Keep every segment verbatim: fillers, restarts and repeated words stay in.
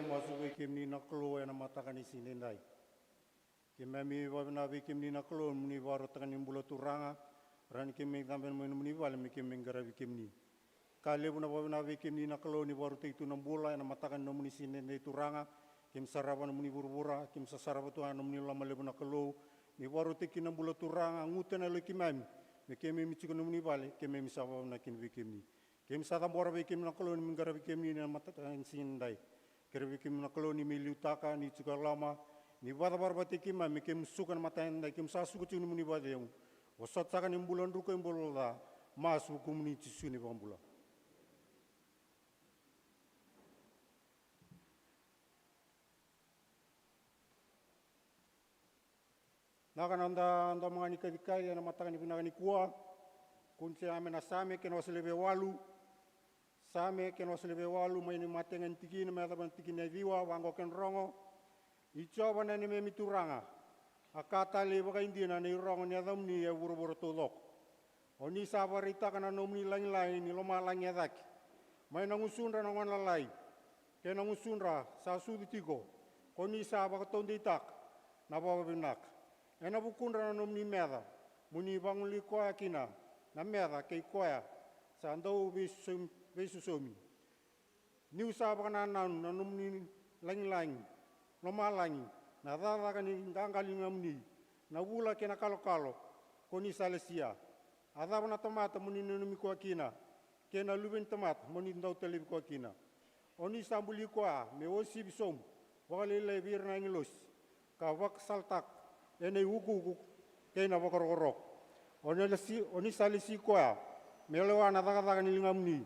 Masu vei kemuni na Kalou ena mataka ni siga edaidai. Keimami vakavinavinaka vei kemuni na Kalou, nomuni vakarautaka ni bula Turaga, rawa ni keimami cabe mai nomuni vale me keimami qaravi kemuni. Ka levu na vakavinavinaka vei kemuni na Kalou ni vakarautaki tu na bula ena mataka ni nomuni siga edaidai Turaga. Keimami sarava nomuni vuravura, keimami sa sarava tu ga nomuni loma levu na Kalou. Ni vakarautaki kina na bula Turaga, guta na yalo i keimami me keimami tiko nomuni vale, keimami sa vakavinavinaka kina vei kemuni. Keimami sa cabora vei kemuni na Kalou ni keimami qaravi kemuni ena mataka ni siga edaidai. Kerea vei kemuni na Kalou ni mai liutaka, ni tiko e loma, ni vakacavara vata kei keimami me keimami suka ena mataka edaidai, keimami sa suka tiko nomuni vakacegu. Vosota saka ni bula druka, bula ca, masu vei kemuni Jisu na iVakabula. Vinaka na noda domo ga ni kacikaci ena mataka ni vinaka nikua. Kua ni sa yame na Same kei na wase levu e walu. Same kei na wase levu e walu, mai na imatai ga ni tikina me yacova na tikina e ciwa, vaqo kena rogo. I Jiova na neimami Turaga, a ka talei vakaidina na irogo ni yacamuni e vuravura taucoko. O ni sa vakaraitaka na nomuni lagilagi ni lomalagi e cake mai na gusudra na gone lalai kei na gusudra sa sucu tiko. Ko ni sa vakataudeitaka na vakavinaka. Ena vukudra na nomuni meca, mo ni vagolei koya kina na meca kei koya sa dau veisosomi, veisosomi. Niu sa vakanananu na nomuni lagilagi lomalagi, na cakacaka ni qaqa ni ligamuni, na vula kei na kalokalo ko ni sa lesia. A cava na tamata mo ni nanumi koya kina, kei na luve ni tamata mo ni dau talevi koya kina? O ni sa buli koya me uasivi sobu vakalailai vei ira na agilosi, ka vakasalataka ena iukuuku kei na vakarokoroko. O ni lesi, o ni sa lesi koya me lewa na cakacaka ni ligamuni.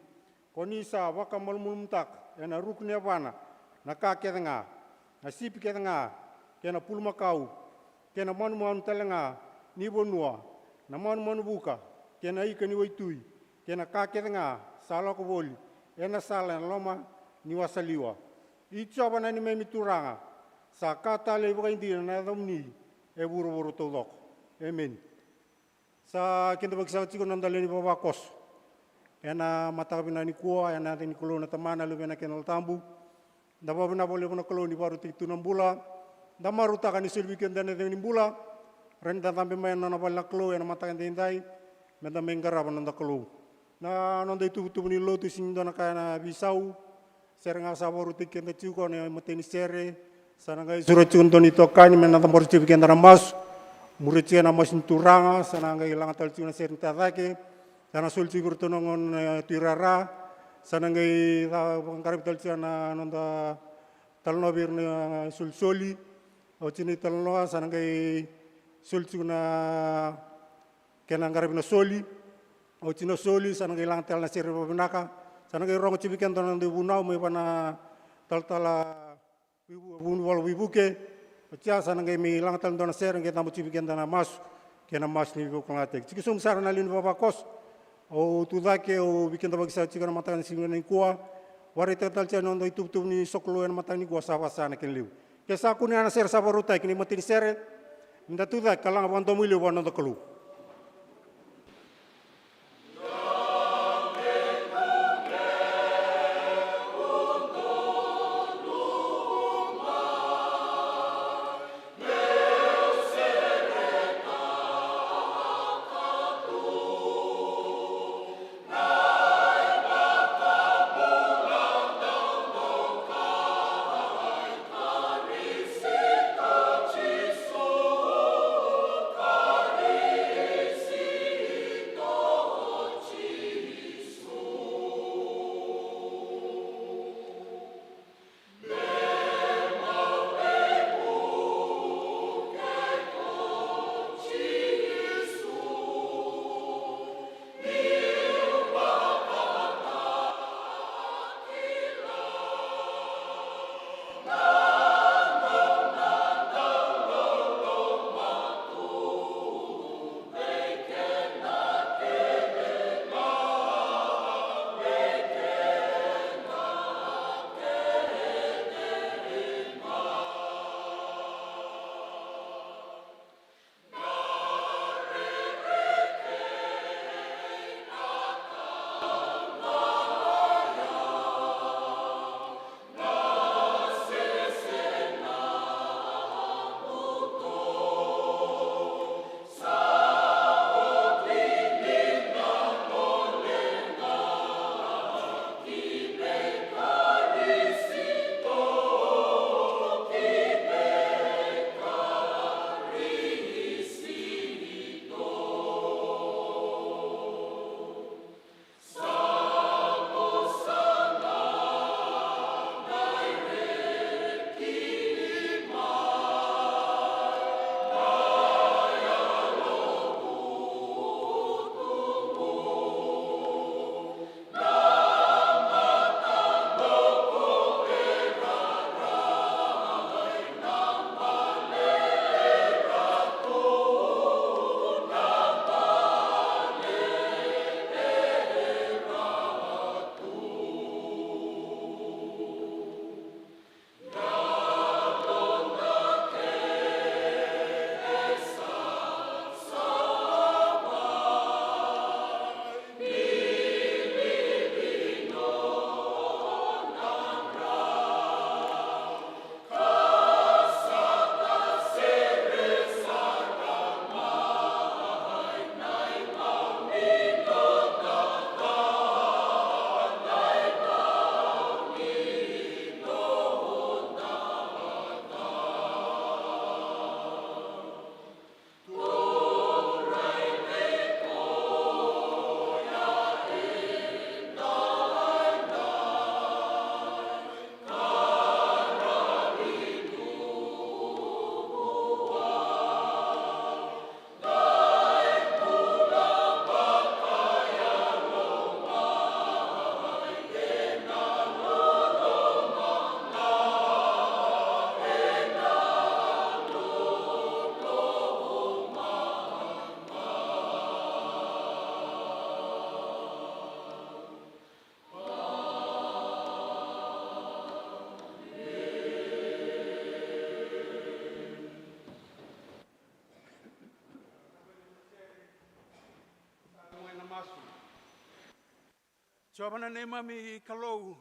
Ko ni sa vakamalumalumutaka ena ruku ni yavana na ka kece ga, na sipi kece ga, kei na pulumakau, kei na manumanu tale ga ni vanua, na manumanu vuka, kei na ika ni waitui, kei na ka kece ga sa lako voli ena sala ena loma ni wasaliwa. I Jiova na neimami Turaga, sa ka talei vakaidina na yacamuni e vuravura taucoko. Emeni. Sa kidavaki saka tiko na noda lewe ni vavakoso ena mataka vinaka nikua, ena yaca ni Kalou na Tamana, Luvena kei na Yalo Tabu. Da vakavinavinaka vakalevu na Kalou ni vakarautaki tu na bula. Da marautaka ni soli vei keda na icegu ni bula, rawa ni da cabe mai ena nona vale na Kalou ena mataka edaidai, me da mai qarava na noda Kalou. Na noda ituvatuva ni lotu, sega ni dua na ka ena veisau. Sere ga sa vakarautaki keda tiko na imatai ni sere. Sa na qai sureti tiko e dua na itokani me na cabora tiko vei keda na masu. Muria tiko na masu ni Turaga, sa na qai laga tale tiko na sere ni tacake. Sa na soli tiko vei iratou na gone, e, tuirara. Sa na qai ca-, vaqaravi tale tiko na noda talanoa vei ira na isolisoli. Oti na italanoa, sa na qai soli tiko na kena qaravi na soli. Oti na soli, sa na qai laga tale na sere vakavinaka. Sa na qai rogo tiko vei keda na noda ivunau mai vua na talatala Veivu-, Vunivalu Veivuke. Oti ya sa na qai mai laga tale dua na sere, qai cabo tiko vei keda na masu kei na masu ni veivakalougatataki. Tiko sobu sara na lewe ni vavakoso. Au tucake, au veikidavaki saka tiko ena mataka ni siga nikua. Vakaraitaka tale tiko na noda ituvatuva ni sokalou ena mataka nikua, sa vaka sara na kena levu. Ke sa kune ga na sere sa vakarautaki, na imatai ni sere, ni da tucake ka laga vakadomoilevu vua na noda Kalou. Jiova na neimami Kalou,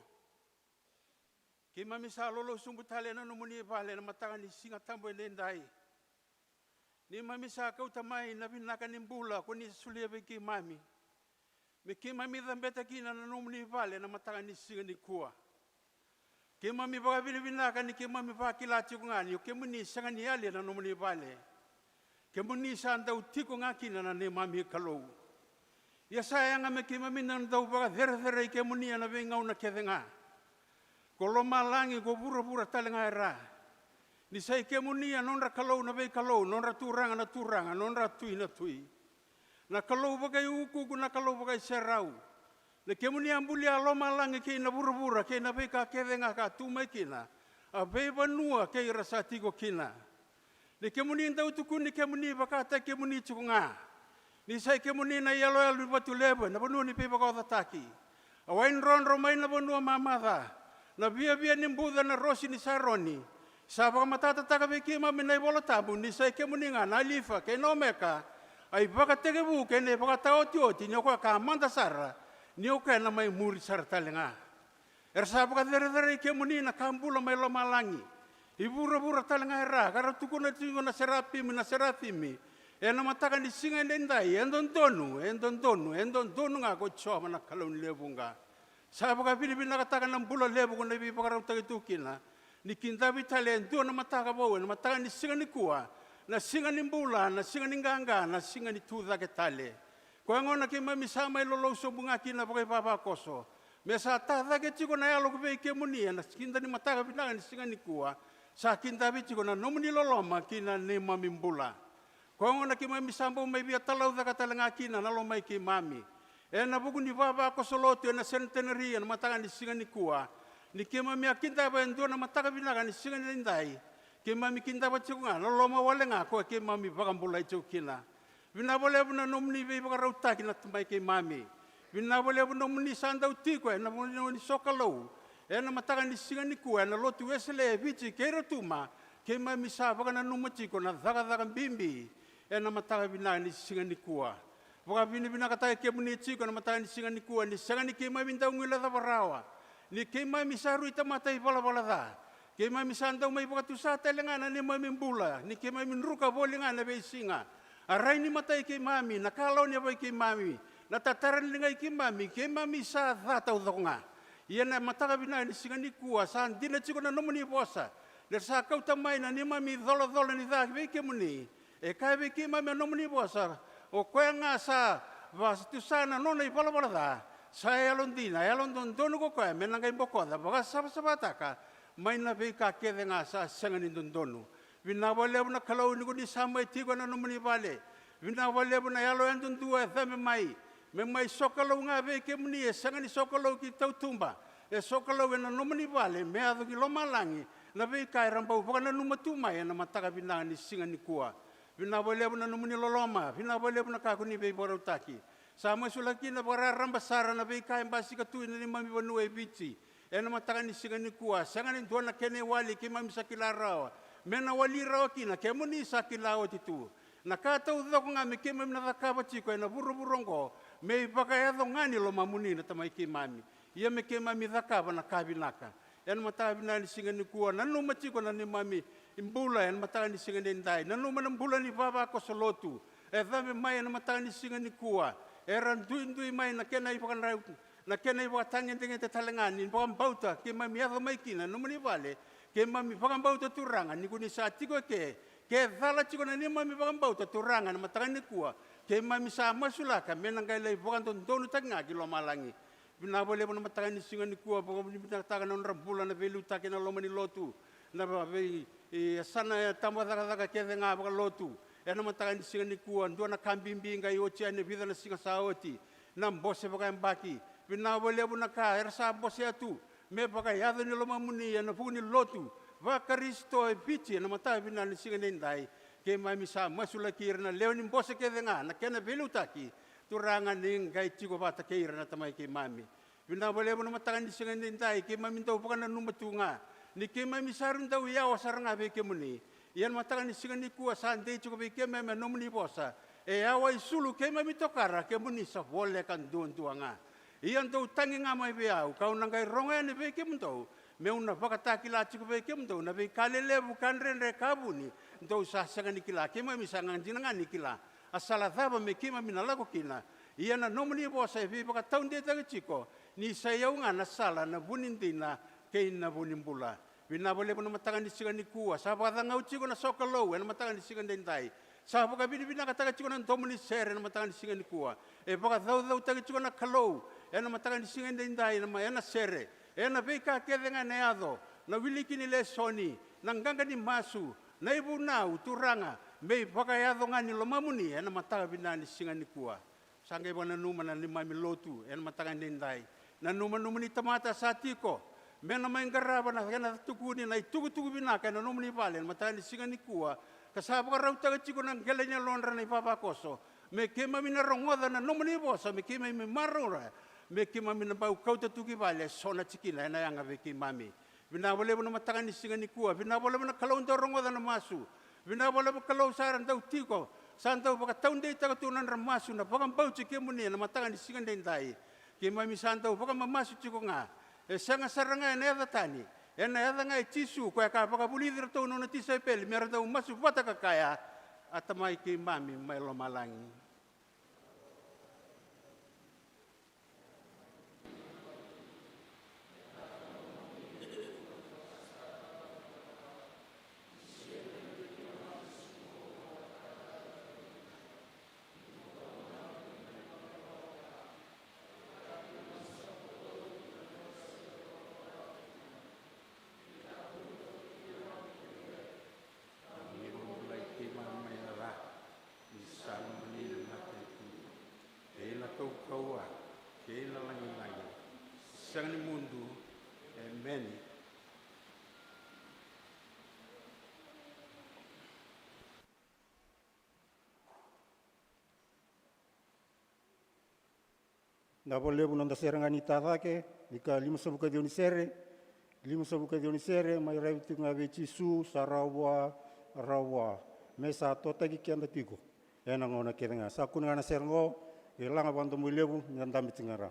keimami sa lolou sobu tale ena nomuni vale ena mataka ni Siga Tabu edaidai. Neimami sa kauta mai na vinaka ni bula ko ni sa solia vei keimami, me keimami cabeta kina na nomuni vale ena mataka ni siga nikua. Keimami vakavinavinaka ni keimami vakila tiko ga ni o kemuni sega ni yali ena nomuni vale. Kemuni sa dau tiko ga kina na neimami Kalou. Ia sa yaga me keimami na dau vakacerecerei kemuni ena veigauna kece ga. Ko lomalagi, ko vuravura tale ga e ra. Ni sa i kemuni a nodra Kalou na veikalou, nodra Turaga na turaga, nodra Tui na tui. Na Kalou vakaiukuuku, na Kalou vakaiserau. Na kemuni a bulia lomalagi kei na vuravura kei na veika kece ga ka tu mai kina, a veivanua kei ira sa tiko kina. Ni kemuni dau tukuni kemuni vakataki kemuni tiko ga. Ni sa i kemuni na iyaloyalo ni vatu levu ena vanua ni veivakaocataki. A wai drodro mai na vanua mamaca. Na viavia ni buca na rosi ni Saroni. Sa vakamatatataka vei keimami na iVola Tabu ni sa i kemuni ga na Alifa kei na Omeka. A ivakatekivu kei na ivakataotioti ni o koya ka mada sara, ni o koya na mai muri sara tale ga. Era sa vakacerecerei kemuni na ka bula mai lomalagi. I vuravura tale ga e ra, ka ra tukuna tiko na serapimi, na serafimi. Ena mataka ni siga edaidai, e dodonu, e dodonu, e dodonu ga ko Jiova na Kalou ni lewe vuqa. Sa vakavinavinakataka na bula levu ko na veivakarautaki tu kina. Ni kidavi tale e dua na mataka vou, ena mataka ni siga nikua. Na siga ni bula, na siga ni qaqa, na siga ni tucake tale. Koya gona keimami sa mai lolou sobu ga kina vakaivavakoso. Me sa tacake tiko na yalo ko vei kemuni ena kida ni mataka vinaka ni siga nikua. Sa kidavi tiko na nomuni loloma ki na neimami bula. Koya gona keimami sa bau mai via talaucaka tale ga kina na lomai keimami. Ena vuku ni vavakoso lotu ena Centenary ena mataka ni siga nikua. Ni keimami a kidava e dua na mataka vinaka ni siga ni dai. Keimami kidava tiko ga na loma wale ga koya keimami vakabulai tiko kina. Vinaka vakalevu na nomuni veivakarautaki na tamai keimami. Vinaka vakalevu na nomuni sa dau tiko ena nomuni sokalou. Ena mataka ni siga nikua ena lotu Wesele e Viti kei Rotuma. Keimami sa vakananuma tiko na cakacaka bibi ena mataka vinaka ni siga nikua. Vakavinavinakataki kemuni tiko ena mataka ni siga nikua ni sega ni keimami dau guilecava rawa. Ni keimami sa rui tamata ivalavala ca. Keimami sa dau mai vakatusa tale ga na neimami bula, ni keimami druka voli ga na veisiga. A rai ni matai keimami, na kalawa ni yavai keimami, na tatara ni ligai keimami, keimami sa ca taucoko ga. Ia na mataka vinaka ni siga nikua, sa dina tiko na nomuni vosa. Ni ra sa kauta mai na neimami colacola ni ca vei kemuni. E kaya vei keimami a nomuni vosa, o koya ga sa vakatusa na nona ivalavala ca, sa yalodina, yalododonu ko koya me na qai bokoca, vakasavasavataka mai na veika kece ga sa sega ni dodonu. Vinaka vakalevu na Kalou ni ko ni sa mai tiko ena nomuni vale. Vinaka vakalevu na yalo yadudua e cabe mai, me mai sokalou ga vei kemuni, e sega ni sokalou ki tautuba, e sokalou ena nomuni vale me yaco ki lomalagi. Na veika era bau vakananuma tu mai ena mataka vinaka ni siga nikua. Vinaka vakalevu na nomuni loloma, vinaka vakalevu na ka ko ni veivakarautaki. Sa masulaki kina vakararaba sara na veika e basika tu ena neimami vanua e Viti. Ena mataka ni siga nikua, sega ni dua na kena iwali keimami sa kila rawa. Me na wali rawa kina, kemuni sa kila oti tu. Na ka taucoko ga me keimami na cakava tiko ena vuravura oqo, me ivakayaco ga ni lomamuni na tamai keimami. Ia me keimami cakava na ka vinaka. Ena mataka vinaka ni siga nikua, nanuma tiko na neimami bula ena mataka ni siga nidai. Nanuma na bula ni vavakoso lotu e cabe mai ena mataka ni siga nikua. Era duidui mai na kena ivakadra-, na kena ivakatagedegede tale ga ni vakabauta keimami yaco mai kina ena nomuni vale. Keimami vakabauta Turaga ni ko ni sa tiko eke. Ke cala tiko na neimami vakabauta Turaga ena mataka nikua, keimami sa masulaka me na qai lai vakadodonutaki ga ki lomalagi. Vinaka vakalevu na mataka ni siga nikua, vakavinavinakataka na nodra bula na veiliutaki ena loma ni lotu. Na va-, vei, e, yasana, e, tabacakacaka kece ga vakalotu. Ena mataka ni siga nikua, dua na ka bibi qai oti yani e vica na siga sa oti. Na bose vakayabaki. Vinaka vakalevu na ka era sa bosea tu. Me vakayaco ni lomamuni ena vuku ni lotu vaKarisito e Viti ena mataka vinaka ni siga nidai. Keimami sa masulaki ira na lewe ni bose kece ga na kena veiliutaki. Turaga ni qai tiko vata kei ira na tamai keimami. Vinaka vakalevu na mataka ni siga nidai, keimami dau vakananuma tu ga ni keimami sa rui dau yawa sara ga vei kemuni. Ia na mataka ni siga nikua sa dei tiko vei keimami a nomuni vosa. E yawa isulu keimami tokara, kemuni sa voleka duadua ga. Ia dou tagi ga mai vei au, ka'u na qai rogo yani vei kemudou, me'u na vakatakila tiko vei kemudou na veika lelevu ka dredre ka vuni, dou sa sega ni kila. Keimami sa ga dina ga ni kila a sala cava me keimami na lako kina. Ia na nomuni vosa e veivakataudeitaki tiko, ni sai au ga na sala, na vu ni dina kei na vu ni bula. Vinaka vakalevu na mataka ni siga nikua. Sa vakacagau tiko na sokalou ena mataka ni siga daidai. Sa vakavinavinakataka tiko na domo ni sere ena mataka ni siga nikua. E vakacaucautaki tiko na Kalou ena mataka ni siga daidai, ena ma-, ena sere, ena veika kece ga ena yaco, na wiliki ni lesoni, na qaqa ni masu, na ivunau, Turaga, me ivakayaco ga ni lomamuni ena mataka vinaka ni siga nikua. Sa qai vakananuma na neimami lotu ena mataka edaidai. Nanuma nomuni tamata sa tiko me na mai qarava na kena tukuni na itukutuku vinaka ena nomuni vale ena mataka ni siga nikua, ka sa vakarautaka tiko na qele ni yalodra na ivavakoso, me keimami na rogoca na nomuni vosa, me keimami maroroya, me keimami na bau kauta tu ki vale eso na tikina ena yaga vei keimami. Vinaka vakalevu na mataka ni siga nikua. Vinaka vakalevu na Kalou dau rogoca na masu. Vinaka vakalevu Kalou sa ra dau tiko, sa dau vakataudeitaka tu na nodra masu na vakabauti kemuni ena mataka ni siga daidai. Keimami sa dau vakamamasu tiko ga, e sega sara ga ena yaca tani, ena yaca ga i Jisu, koya ka vakavulici iratou na nona tisaipeli me ra dau masu vata ka kaya, A Tamai keimami mai lomalagi. Ni bula i keimami mai na ca, ni sa nomuni na matanitu, kei na kaukauwa, kei na lagilagi, sega ni mudu. Emeni. Vinaka vakalevu na noda sere ga ni ta cake, ni ka limasagavulu ka ciwa ni sere, limasagavulu ka ciwa ni sere, mai raici tiko ga vei Jisu, sa rawa vua, rawa vua. Me sa totaki keda tiko ena gauna kece ga. Sa kune ga na sere oqo, e laga vakadomoilevu, ni da dabe tiko ga ra.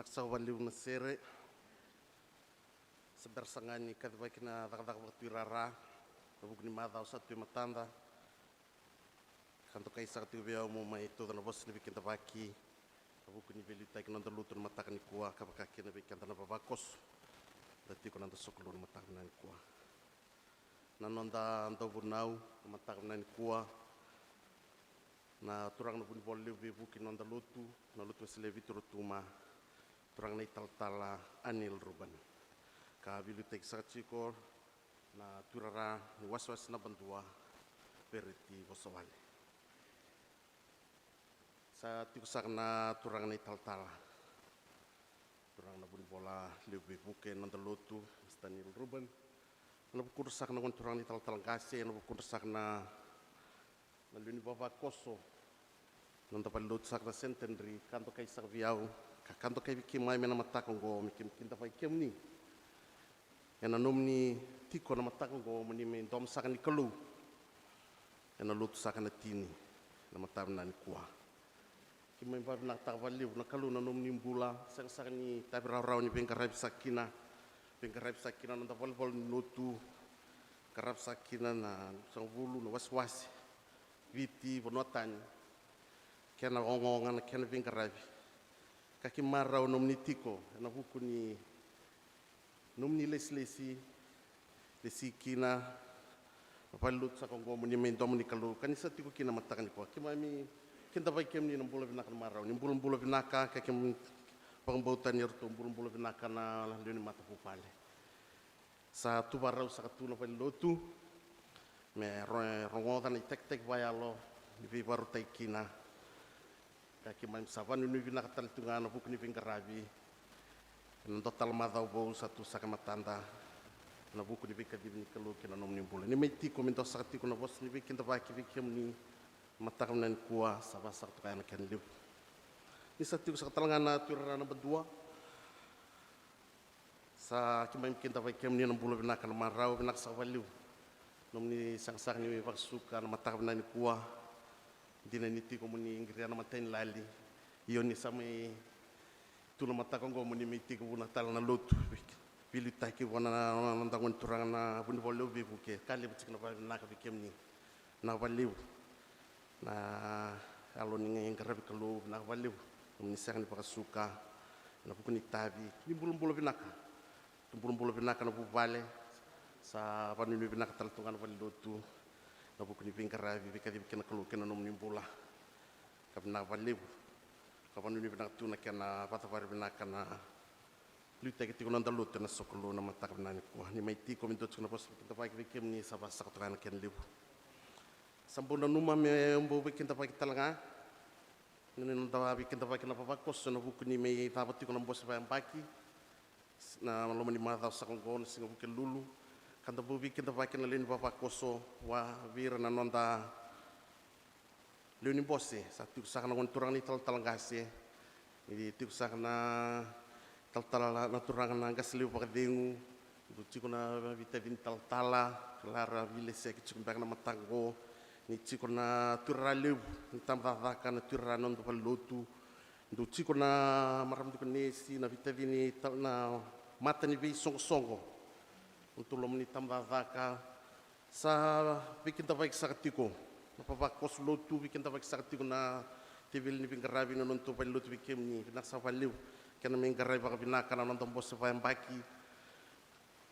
Sa vakalevu na sere. Sa bera saka ga ni kacivaki na cakacaka vakatuirara na vuku ni macawa sa tu e matada. Ka dokai saka tiko vei au mo mai tauca na vosa ni veikidavaki na vuku ni veiliutaki na noda lotu na mataka nikua, ka vaka kina vei keda na vavakoso da tiko na noda sokalou na mataka vinaka nikua. Na noda dauvunau na mataka vinaka nikua, na turaga na vunivola levu veivuke ni noda lotu, na lotu Wesele e Viti, Rotuma, turaga na italatala Anil Ruben. Ka veiliutaki saka tiko na tuirara ni wasewase naba dua, Vereti Vosawale. Sa tiko saka na turaga na italatala, turaga na vunivola levu veivuke ni noda lotu, Mister Anil Ruben. Ena vukudra saka na gone turaga na italatala qase, ena vukudra saka na na lewe ni vavakoso, na noda valenilotu saka na Centenary, ka dokai saka vei au, ka ka dokai vei keimami ena mataka oqo, me keimami kidavaki kemuni ena nomuni tiko na mataka oqo mo ni mai domo saka ni Kalou ena lotu saka na Tini na mataka vinaka nikua. Keimami vakavinavinakataka vakalevu na Kalou na nomuni bula, sega saka ni tavi rawarawa ni veiqaravi saka kina, veiqaravi saka kina na noda valenivolavola ni lotu, qaravi saka kina na sagavulu na wasewase, Viti, vanua tani, kena ogaoga na kena veiqaravi. Ka keimami marau nomuni tiko ena vuku ni nomuni lesilesi, lesi kina na valenilotu saka oqo mo ni mai domo ni Kalou, ka ni sa tiko kina na mataka nikua. Keimami kidavaki kemuni na bula vinaka na marau, ni bulabula vinaka, ka keimami vakabauta ni ratou bulabula vinaka na lewe ni matavuvale. Sa tu vakarau saka tu na valenilotu me ro-, rogoca na itakitaki vakayalo ni veivakarautaki kina. Ka keimami sa vakanuinui vinaka tale tu ga ena vuku ni veiqaravi ena dua tale na macawa vou sa tu saka e matada, ena vuku ni veikacivi ni Kalou kei na nomuni bula. Ni mai tiko me dua saka tiko na vosa ni veikidavaki vei kemuni mataka vinaka nikua, sa vakasaka toka yani na kena levu. Ni sa tiko saka tale ga na tuirara naba dua, sa keimami kidavaki kemuni na bula vinaka na marau, vinaka saka vakalevu nomuni sega saka ni vakasuka na mataka vinaka nikua. Dina ni tiko mo ni qiria na matai ni lali, io ni sa mai tu na mataka oqo mo ni mai tekivu na tale na lotu, veiliutaki vua na noda gone turaga na vunivola levu veivuke. Ka levu tiko na vakavinavinaka vei kemuni. Vinaka vakalevu na yalo ni qaravi Kalou, vinaka vakalevu nomuni sega ni vakasuka ena vuku ni itavi. Ni bulabula vinaka, tu bulabula vinaka na vuvale. Sa vakanuinui vinaka tale tu ga na valenilotu ena vuku ni veiqaravi, veikacivi kei na Kalou kei na nomuni bula. Ka vinaka vakalevu, ka vakanuinui vinaka tu na kena vakacavari vinaka na liutaki tiko na noda lotu ena sokalou na mataka vinaka nikua. Ni mai tiko me dua tiko na vosa veikidavaki vei kemuni, sa vakasaka toka yani na kena levu. Sa bau nanuma meu bau veikidavaki tale ga, ni noda veikidavaki na vavakoso ena vuku ni mai cava tiko na bose vakayabaki na loma ni macawa saka oqo, na siga Vukelulu. Ka da bau veikidavaki na lewe ni vavakoso vua vei ira na noda lewe ni bose. Sa tiko saka na gone turaga na italatala qase, ni tiko saka na talatala na turaga na qase levu vakacegu, dau tiko na veitacini talatala, kila ra veileseki tiko beka na mataka oqo, ni tiko na tuirara levu ni tabacakacaka, na tuirara na noda valenilotu, dau tiko na marama tiko nesi, na veitacini ta-, na mata ni veisoqosoqo, na tu loma ni tabacakacaka. Sa veikidavaki saka tiko na vavakoso lotu, veikidavaki saka tiko na teveli ni veiqaravi na nodatou valenilotu vei kemuni. Vinaka saka vakalevu kena mai qaravi vakavinaka na noda bose vakayabaki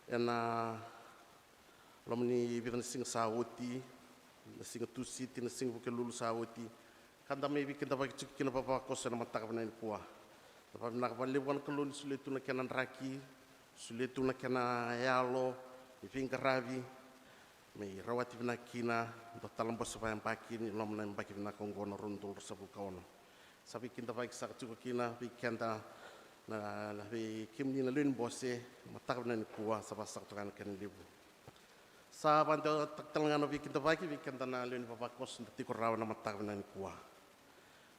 ena loma ni vica na siga sa oti, na siga Tusiti, na siga Vukelulu sa oti. Ka da mai veikidavaki tiko kina vavakoso ena mataka vinaka nikua. Da vakavinaka vakalevu vua na Kalou ni solia tu na kena draki, solia tu na kena yalo ni veiqaravi, me rawati vinaka kina dua tale na bose vakayabaki ni loma na yabaki vinaka oqo na rua na udolu ruasagavulu ka ono. Sa veikidavaki saka tiko kina vei keda na, na vei kemuni na lewe ni bose, mataka vinaka nikua, sa vakasaka toka na kena levu. Sa vakadewataka tale ga na veikidavaki vei keda na lewe ni vavakoso da tiko rawa na mataka vinaka nikua.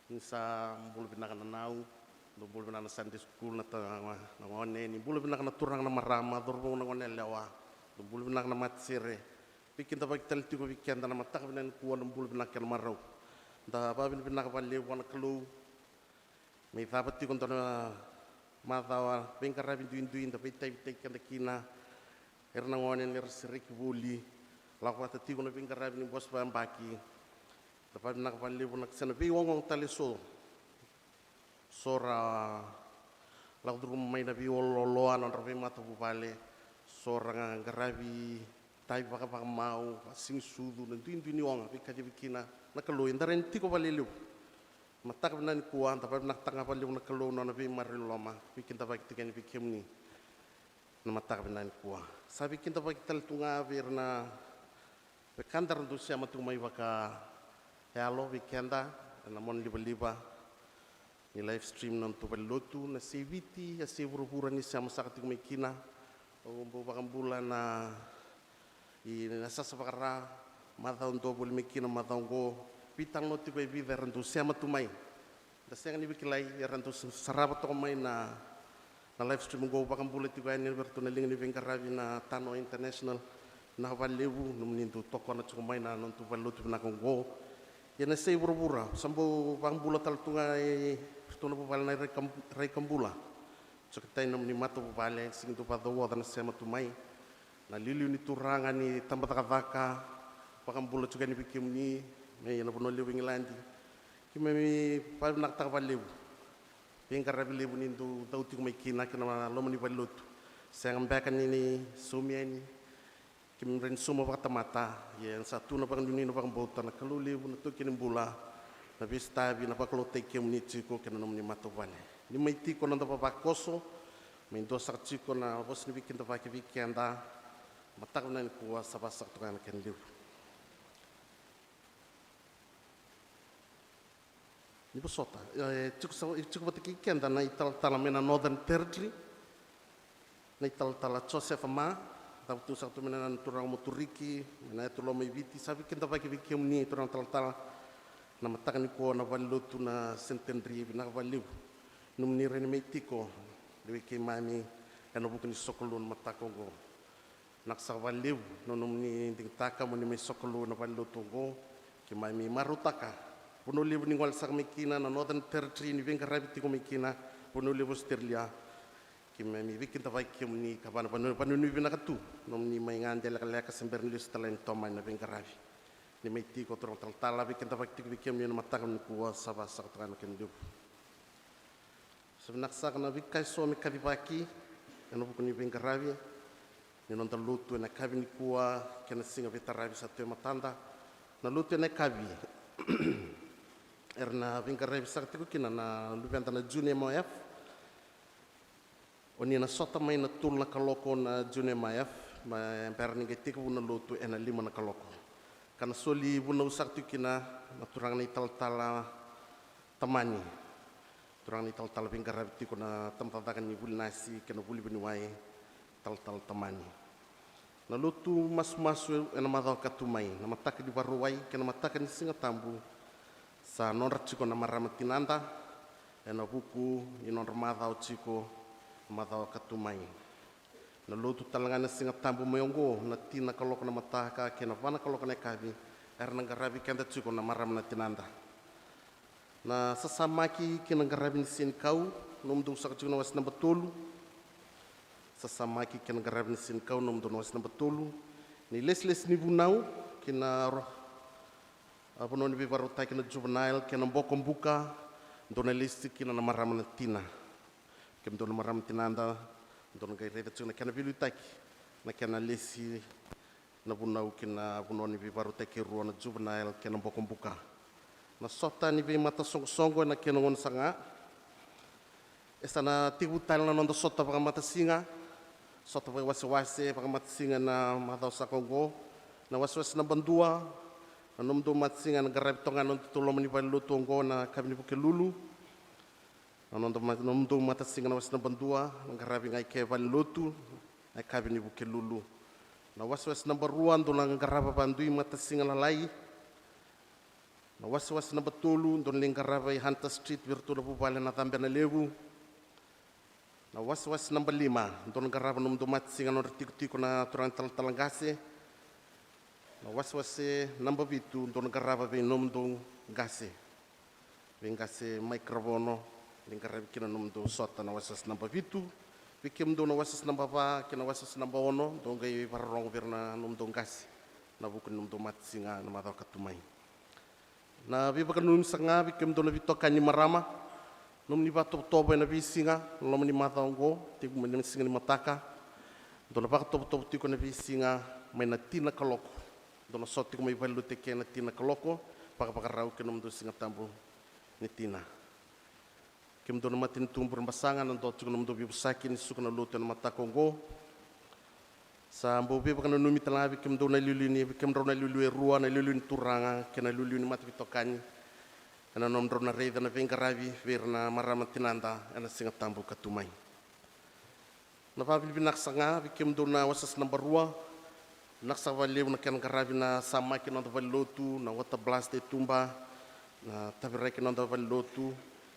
Ni sa bula vinaka na nau, dou bula vinaka na Sunday school, na ta-, na gone, ni bula vinaka na turaga na marama, cauravou na goneyalewa, dou bula vinaka na matasere. Veikidavaki tale tiko vei keda na mataka vinaka nikua, na bula vinaka kei na marau. Da vakavinavinaka vakalevu vua na Kalou me icava tiko dua na macawa veiqaravi duidui da veitavitaki keda kina, era na gone ni ra sereki voli, lako vata tiko na veiqaravi ni bose vayabaki. Da vavinaka vakalevu na kena veiogaoga tale so. So ra lako curuma mai na veiloaloa na nodra veimatavuvale, so ra qaravi tavi vakavakamau, vasigisucu, na duidui ni oga veikacivi kina na Kalou. Eda rai ni tiko valelevu. Mataka vinaka nikua da vavinakataka ga valelevu na Kalou na nona veimaroroi loma, veikidavaki tiko yani vei kemuni. Na mataka vinaka nikua sa veikidavaki tale tu ga vei ira na wekada ra dau sema tu mai vakayalo vei keda ena monalivaliva ni live stream na nodatou valenilotu, na sei Viti, a sei vuravura ni sema saka tiko mai kina. Au bau vakabula na i na sasa vakara macawa dua voli mai kina macawa oqo. Veitalanoa tiko e vica era dau sema tu mai. Da sega ni veikilai era dau sa-, sarava toka mai na, na live stream oqo. Vakabula tiko yani vei iratou na liga ni veiqaravi na Tanoa International. Vinaka vakalevu nomuni dau tokona tiko mai na nodatou valenilotu vinaka oqo. Ia na sei vuravura sa bau vakabula tale tu ga e iratou na vuvale na Rai Kam-, Rai Kabula. Tiko tani nomuni matavuvale, sigi dau vakacauoca na sema tu mai. Na liuliu ni turaga ni tabacakacaka, vakabula tiko yani vei kemuni mai na vanua levu Igiladi. Keimami vavinakataka vakalevu. Veiqaravi levu ni dau, dau tiko mai kina kei na loma ni valenilotu. Sega beka ni, ni saumi yani. Keimami rai ni sauma vakatamata, ia sa tu na vakanuinui, na vakabauta, na Kalou levu, na Taukei ni bula, na veisotavi, na vakalougatataki kemuni tiko kei na nomuni matavuvale. Ni mai tiko na noda vavakoso, mai dua saka tiko na vosa ni veikidavaki vei keda. Mataka vinaka nikua sa vasaka toka na kena levu. Ni vosota, e, tiko sa, e, tiko vata kei keda na italatala mai na Northern Territory, na italatala Joseph Ma, cavutu saka tu mai na turaga Moturiki, mai na yatu loma i Viti, sa veikidavaki vei kemuni turaga talatala. Na mataka nikua na valenilotu na Centenary, vinaka vakalevu nomuni rai ni mai tiko vei keimami ena vuku ni sokalou na mataka oqo. Vinaka saka vakalevu na nomuni digitaka mo ni mai sokalou na valenilotu oqo. Keimami marautaka vanua levu ni gole saka mai kina na Northern Territory ni veiqaravi tiko mai kina, vanua levu Australia. Keimami veikidavaki kemuni ka vana vanua, vanuinui vinaka tu nomuni mai gade lekaleka se bera ni lesu tale ni tomani na veiqaravi. Ni mai tiko turaga talatala, veikidavaki tiko vei kemuni na mataka nikua sa vasaka toka na kena levu. Sa vinaka saka na veika eso me kacivaki ena vuku ni veiqaravi ni noda lotu ena yakavi nikua kei na siga veitaravi sa tu e matada. Na lotu ena yakavi era na veiqaravi saka tiko kina na luveda na Junior M O F. O ni na sota mai na tolu na kaloko na Junior M O F, me bera ni qai tekivu na lotu ena lima na kaloko. Ka na soli vunau saka tiko kina na turaga na italatala Tamani. Turaga na italatala veiqaravi tiko na tabacakacaka ni vuli nasi kei na vuli vuniwai, talatala Tamani. Na lotu masumasu ena macawa ka tu mai, na mataka ni Vakarauwai kei na mataka ni Sigatabu, sa nodra tiko na marama tinada ena vuku ni nodra macawa tiko na macawa ka tu mai. Na lotu tale ga na Sigatabu mai oqo, na tini na kaloko na mataka kei na va na kaloko na yakavi, era na qaravi keda tiko na marama na tinada. Na sasamaki kei na qaravi ni senikau, nomudou saka tiko na wase naba tolu. Sasamaki kei na qaravi ni senikau, nomudou na wase naba tolu. Ni lesilesi ni vunau kei na ro-, a, vanua ni veivakarautaki na juvenile kei na bokobuka, dou na lesi kina na marama na tina. Kemudou na marama tinada, dou na qai raica tiko na kena veiliutaki na kena lesi na vunau ki na vanua ni veivakarautaki e rua, na juvenile kei na bokobuka. Na sota ni veimatasoqosoqo ena kena gauna saka ga. E sa na tekivu tale na noda sota vakamatasiga, sota vakaiwasewase vakamatasiga ena macawa saka oqo. Na wasewase naba dua, na nomudou matasiga ena qaravi toka ga ena nodatou loma ni valenilotu oqo na yakavi ni Vukelulu. Na noda ma-, nomudou matasiga na wase naba dua, na qaravi ga i ke valenilotu, na yakavi ni Vukelulu. Na wasewase naba rua, dou na qarava vakadui matasiga lalai. Na wasewase naba tolu, dou na lai qarava i Hunter Street vei iratou na vuvale na Cabenalevu. Na wasewase naba lima, dou na qarava nomudou matasiga na nodra tikotiko na turaga ni talatala qase. Na wasewase naba vitu, dou na qarava vei nomudou qase. Vei qase Mike Ravono, Qaravi kina na nomudou sota na wasewase naba vitu. Vei kemudou na wasewase naba va kei na wasewase naba ono, dou qai vakarorogo vei ira na nomudou qase ena vuku ni nomudou matasiga ena macawa ka tu mai. Na veivakananumi saka ga vei kemudou na veitokani marama, nomuni vakatovotovo ena veisiga, na loma ni macawa oqo, tekivu mai na siga ni mataka, dou na vakatovotovo tiko ena veisiga mai na tini na kaloko. Dou na sota tiko mai valenilotu eke ena tini na kaloko, vakavakarau ki na nomudou Siga Tabu ni tina. Kemudou na matanitu Burebasaga, na dola tiko na nomudou veivosaki ni suka na lotu ena mataka oqo. Sa bau veivakananumi tale ga vei kemudou na iliuliu ni, vei kemudrau na iliuliu e rua, na iliuliu ni Turaga kei na iliuliu ni mataveitokani, ena nomudrau na raica na veiqaravi vei ira na marama tinada ena Siga Tabu ka tu mai. Na vakavinavinaka saka ga vei kemudou na wasewase naba rua. Vinaka saka vakalevu na kena qaravi na samaki ena noda valenilotu, na water blast e tuba, na taviraki ena noda valenilotu,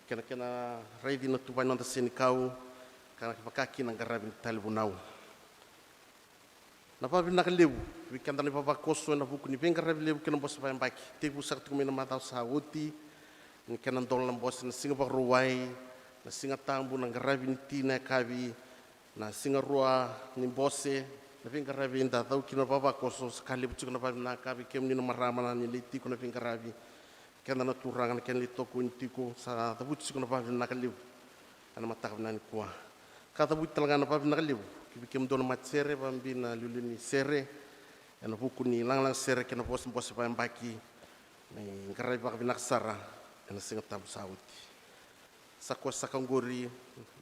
kei na kena raici na tuva ni noda senikau, ka vaka kina na qaravi ni talevunau. Na vakavinavinaka levu vei keda na ivavakoso ena vuku ni veiqaravi levu kei na bose vakayabaki, tekivu saka tiko mai na macawa sa oti, ni kena dola na bose na Siga Vakarauwai, na Siga Tabu, na qaravi ni ti na yakavi, na Siga Rua ni bose, na veiqaravi eda cau kina vakavakoso. Sa ka levu tiko na vakavinavinaka vei kemuni na marama na ni lai tiko na veiqaravi. Keda na turaga na kena lai tokoni tiko, sa cavuti tiko na vakavinavinaka levu ena mataka vinaka nikua. Ka cavuti tale ga na vakavinavinaka levu ki vei kemudou na matasere, vakabibi na iliuliu ni sere, ena vuku ni lagalaga sere kei na bose, bose vakayabaki, ni qaravi vakavinaka sara ena Siga Tabu sa oti. Sa koya saka oqori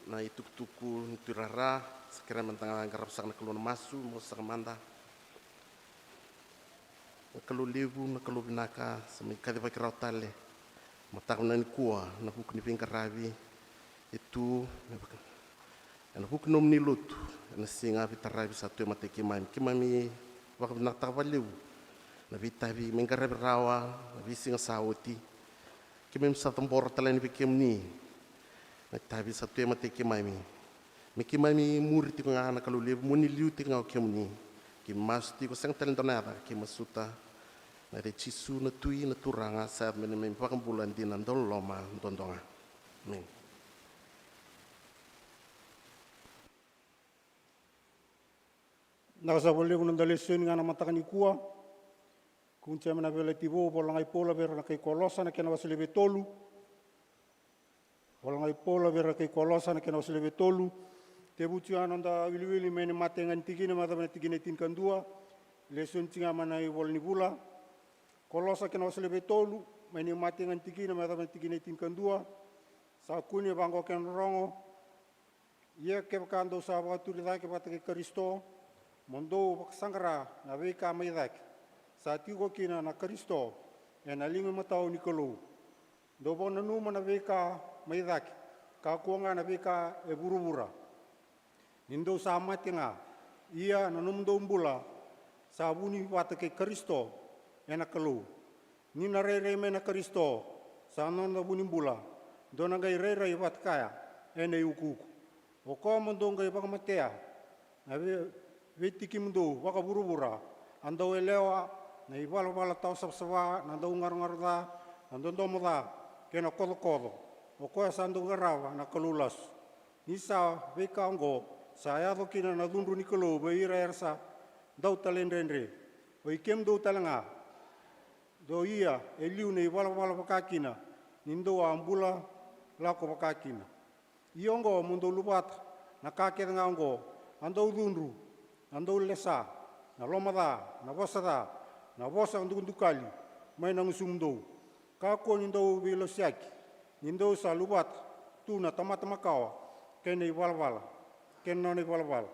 na itukutuku ni tuirara. Sa kerea meda qarava saka na Kalou na masu, masu saka mada. Na Kalou levu, na Kalou vinaka, sa mai kacivaki rawa tale mataka vinaka nikua ena vuku ni veiqaravi e tu ena vuku ni nomuni lotu ena siga veitaravi sa tu e matai keimami. Keimami vakavinakataka vakalevu na veitavi mai qaravi rawa na veisiga sa oti. Keimami sa cabora tale yani vei kemuni na itavi sa tu e matai keimami. Me keimami muri tiko ga na Kalou levu, mo ni liu tiko ga o kemuni. Keimami masu tiko, sega tale dua na yaca, keimami masuta ena yaca i Jisu na Tui, na Turaga, sa yaco me neimami iVakabula dina, dauloloma duadua ga. Emeni. Vinaka saka vakalevu na noda lesoni ga ena mataka nikua. Kua ni sa mai na Veiyalayalati Vou, Vola ga i Paula vei ira na kai Kolosa na kena wase levu e tolu. Vola ga i Paula vei ira na kai Kolosa na kena wase levu e tolu. Tekivu tiko ga na noda wiliwili mai na imatai ga ni tikina me yacova na tikina e tinikadua. Lesoni tiko ga mai na ivola ni vula. Kolosa kena wase levu e tolu, mai na imatai ga ni tikina me yacova na tikina e tinikadua. Sa kune vaqo kena rorogo. Ia kevaka dou sa vakaturi cake vata kei Karisito, mo dou vakasaqara na veika mai cake, sa tiko kina na Karisito ena liga imatau ni Kalou. Dou vakananuma na veika mai cake, kakua ga na veika e vuravura. Ni dou sa mate ga, ia na nomudou bula sa vuni vata kei Karisito ena Kalou. Ni na rairai mai na Karisito sa noda vunibula, dou na qai rairai vata kaya ena iukuuku. O koya mo dou qai vakamatea na vei, veitikimudou vakavuravura, a dau yalewa na ivalavala tawasavasava, na daugarogaroca, na dodomo ca, kei na kocokoco. O koya sa dau qarava na kalou lasu. Ni sa veika oqo sa yaco kina na cudru ni Kalou vei ira era sa dau talaidredre. O i kemudou tale ga, dou ia e liu na ivalavala vakakina, ni dou a bula lako vakakina. Ia oqo mo dou luvata na ka kece ga oqo: a dau cudru, a dau lesa, na lomaca, na vosa ca, na vosa dukadukali mai na gusumudou. Kakua ni dau veilosiyaki, ni dou sa luvata tu na tamata makawa kei na ivalavala, kei na nona ivalavala.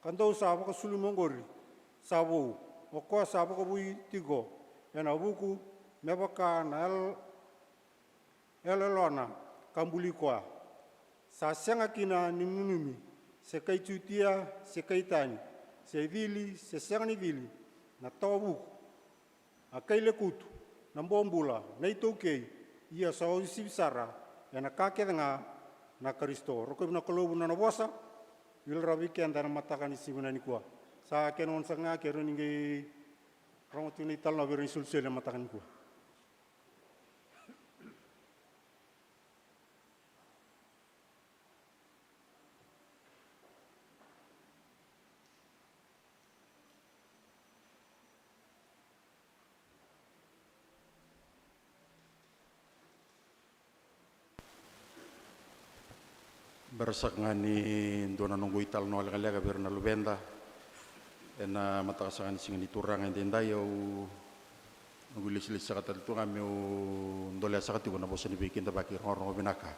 Ka dou sa vakasulumi oqori sa vou, o koya sa vakavoui tiko ena vuku me vaka na yal-, yaloyalona ka buli koya. Sa sega kina ni nanumi se kai Jutia se kai tani, se cili se sega ni cili, na tawavuku, a kai lekutu, na bobula, na iTaukei, ia sa uasivi sara ena ka kece ga na Karisito. Rokovi na Kalou na nona vosa, wili rawa vei keda ena mataka ni siga vinaka nikua. Sa kena gauna saka ga keirau ni qai rogo tiko na italanoa vei ira na isolisoli ena mataka nikua. Bera saka ga ni dua na noqu italanoa lekaleka vei ira na luveda ena mataka saka ni siga ni Turaga edaidai, au noqu ilesilesi saka tale tu ga meu dolea saka tiko na vosa ni veikidavaki rogorogo vinaka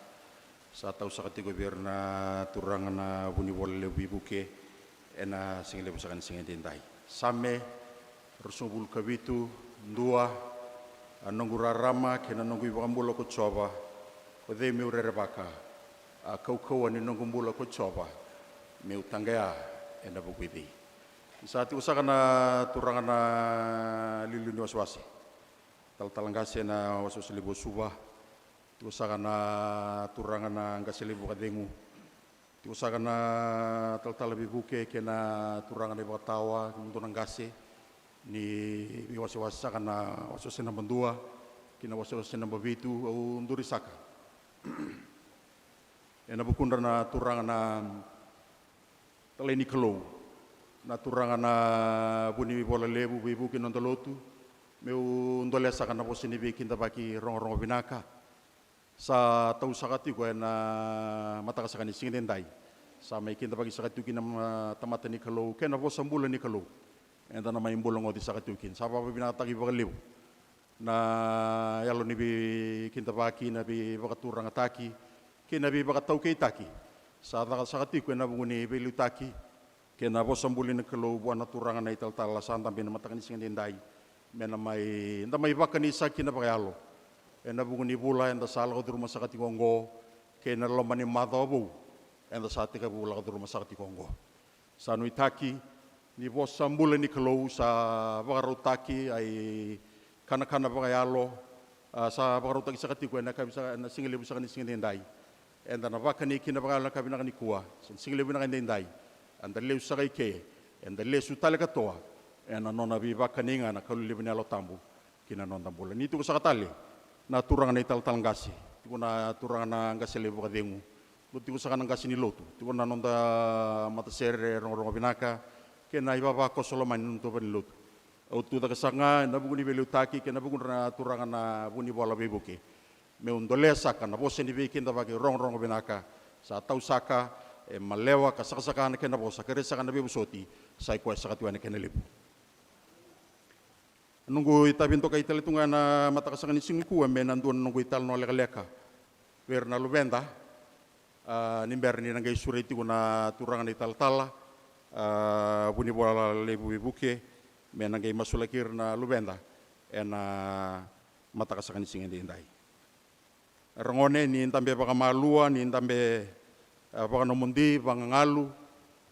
sa tau saka tiko vei ira na turaga na Vunivola Levu Veivuke ena sigalevu saka ni siga edaidai. Same ruasagavulu ka vitu, dua. A noqu rarama kei na noqu iVakabula ko Jiova, ko cei meu rerevaka? A kaukauwa ni noqu bula ko Jiova, meu taqaya ena vuku i cei? Sa tiko saka na turaga na liuliu ni wasewase, talatala qase na wasewase levu o Suva. Tiko saka na turaga na qase levu vakacegu. Tiko saka na talatala veivuke kei na turaga na ivakatawa, dua na qase ni veiwasewase saka na wasewase naba dua kei na wasewase naba vitu, au duri saka ena vukudra na turaga na talai ni Kalou, na turaga na Vunivola Levu Veivuke, noda lotu, meu dolea saka na vosa ni veikidavaki rogorogo vinaka sa tau saka tiko ena mataka saka ni siga edaidai. Sa mai kidavaki saka tiko kina na tamata ni Kalou kei na vosa bula ni Kalou eda na mai bulagoci saka tiko kina. Sa vakavinavinakataki vakalevu na yalo ni veikidavaki, na veivakaturagataki kei na veivakataukeitaki sa caka saka tiko ena vuku ni veiliutaki kei na vosa bula ni Kalou vua na turaga na italatala sa dabe ena mataka ni siga edaidai, me na mai, da mai vakani saka kina vakayalo ena vuku ni vula eda sa lako curuma saka tiko oqo kei na loma ni macawa vou eda sa tekivu lako curuma saka tiko oqo. Sa nuitaki ni vosa bula ni Kalou sa vakarautaki, a ikanakana vakayalo, a, sa vakarautaki saka tiko ena yakavi saka, ena sigalevu saka ni siga edaidai. Eda na vakani kina vakayalo na yakavi vinaka nikua, se na sigalevu vinaka edaidai. Eda lesu saka i ke, eda lesu tale katoa ena nona veivakani ga na Kalou levu na Yalo Tabu ki na noda bula. Ni tiko saka tale na turaga na italatala qase, tiko na turaga na qase levu vakacegu, dua tiko saka na qase ni lotu, tiko na noda matasere rogorogo vinaka kei na ivavakoso lomani ni noda tuvani lotu. Au tucake saka ga ena vuku ni veiliutaki kei na vukudra na turaga na Vunivola Veivuke, meu dolea saka na vosa ni veikidavaki rogorogo vinaka sa tau saka, e malewa ka sakasaka na kena vosa, ka rai saka na veivosoti, sa i koya saka tiko ena kena levu. Noqu itavi dokai tale tu ga ena mataka saka ni siga nikua me na dua na noqu italanoa lekaleka vei ira na luveda. A, ni bera ni na qai sureti tiko na turaga na italatala, a, Vunivola Levu Veivuke, me na qai masulaki ira na luveda ena mataka saka ni siga edaidai. Ragone, ni dabe vakamalua, ni dabe, a, vakanomodi, vagagalu,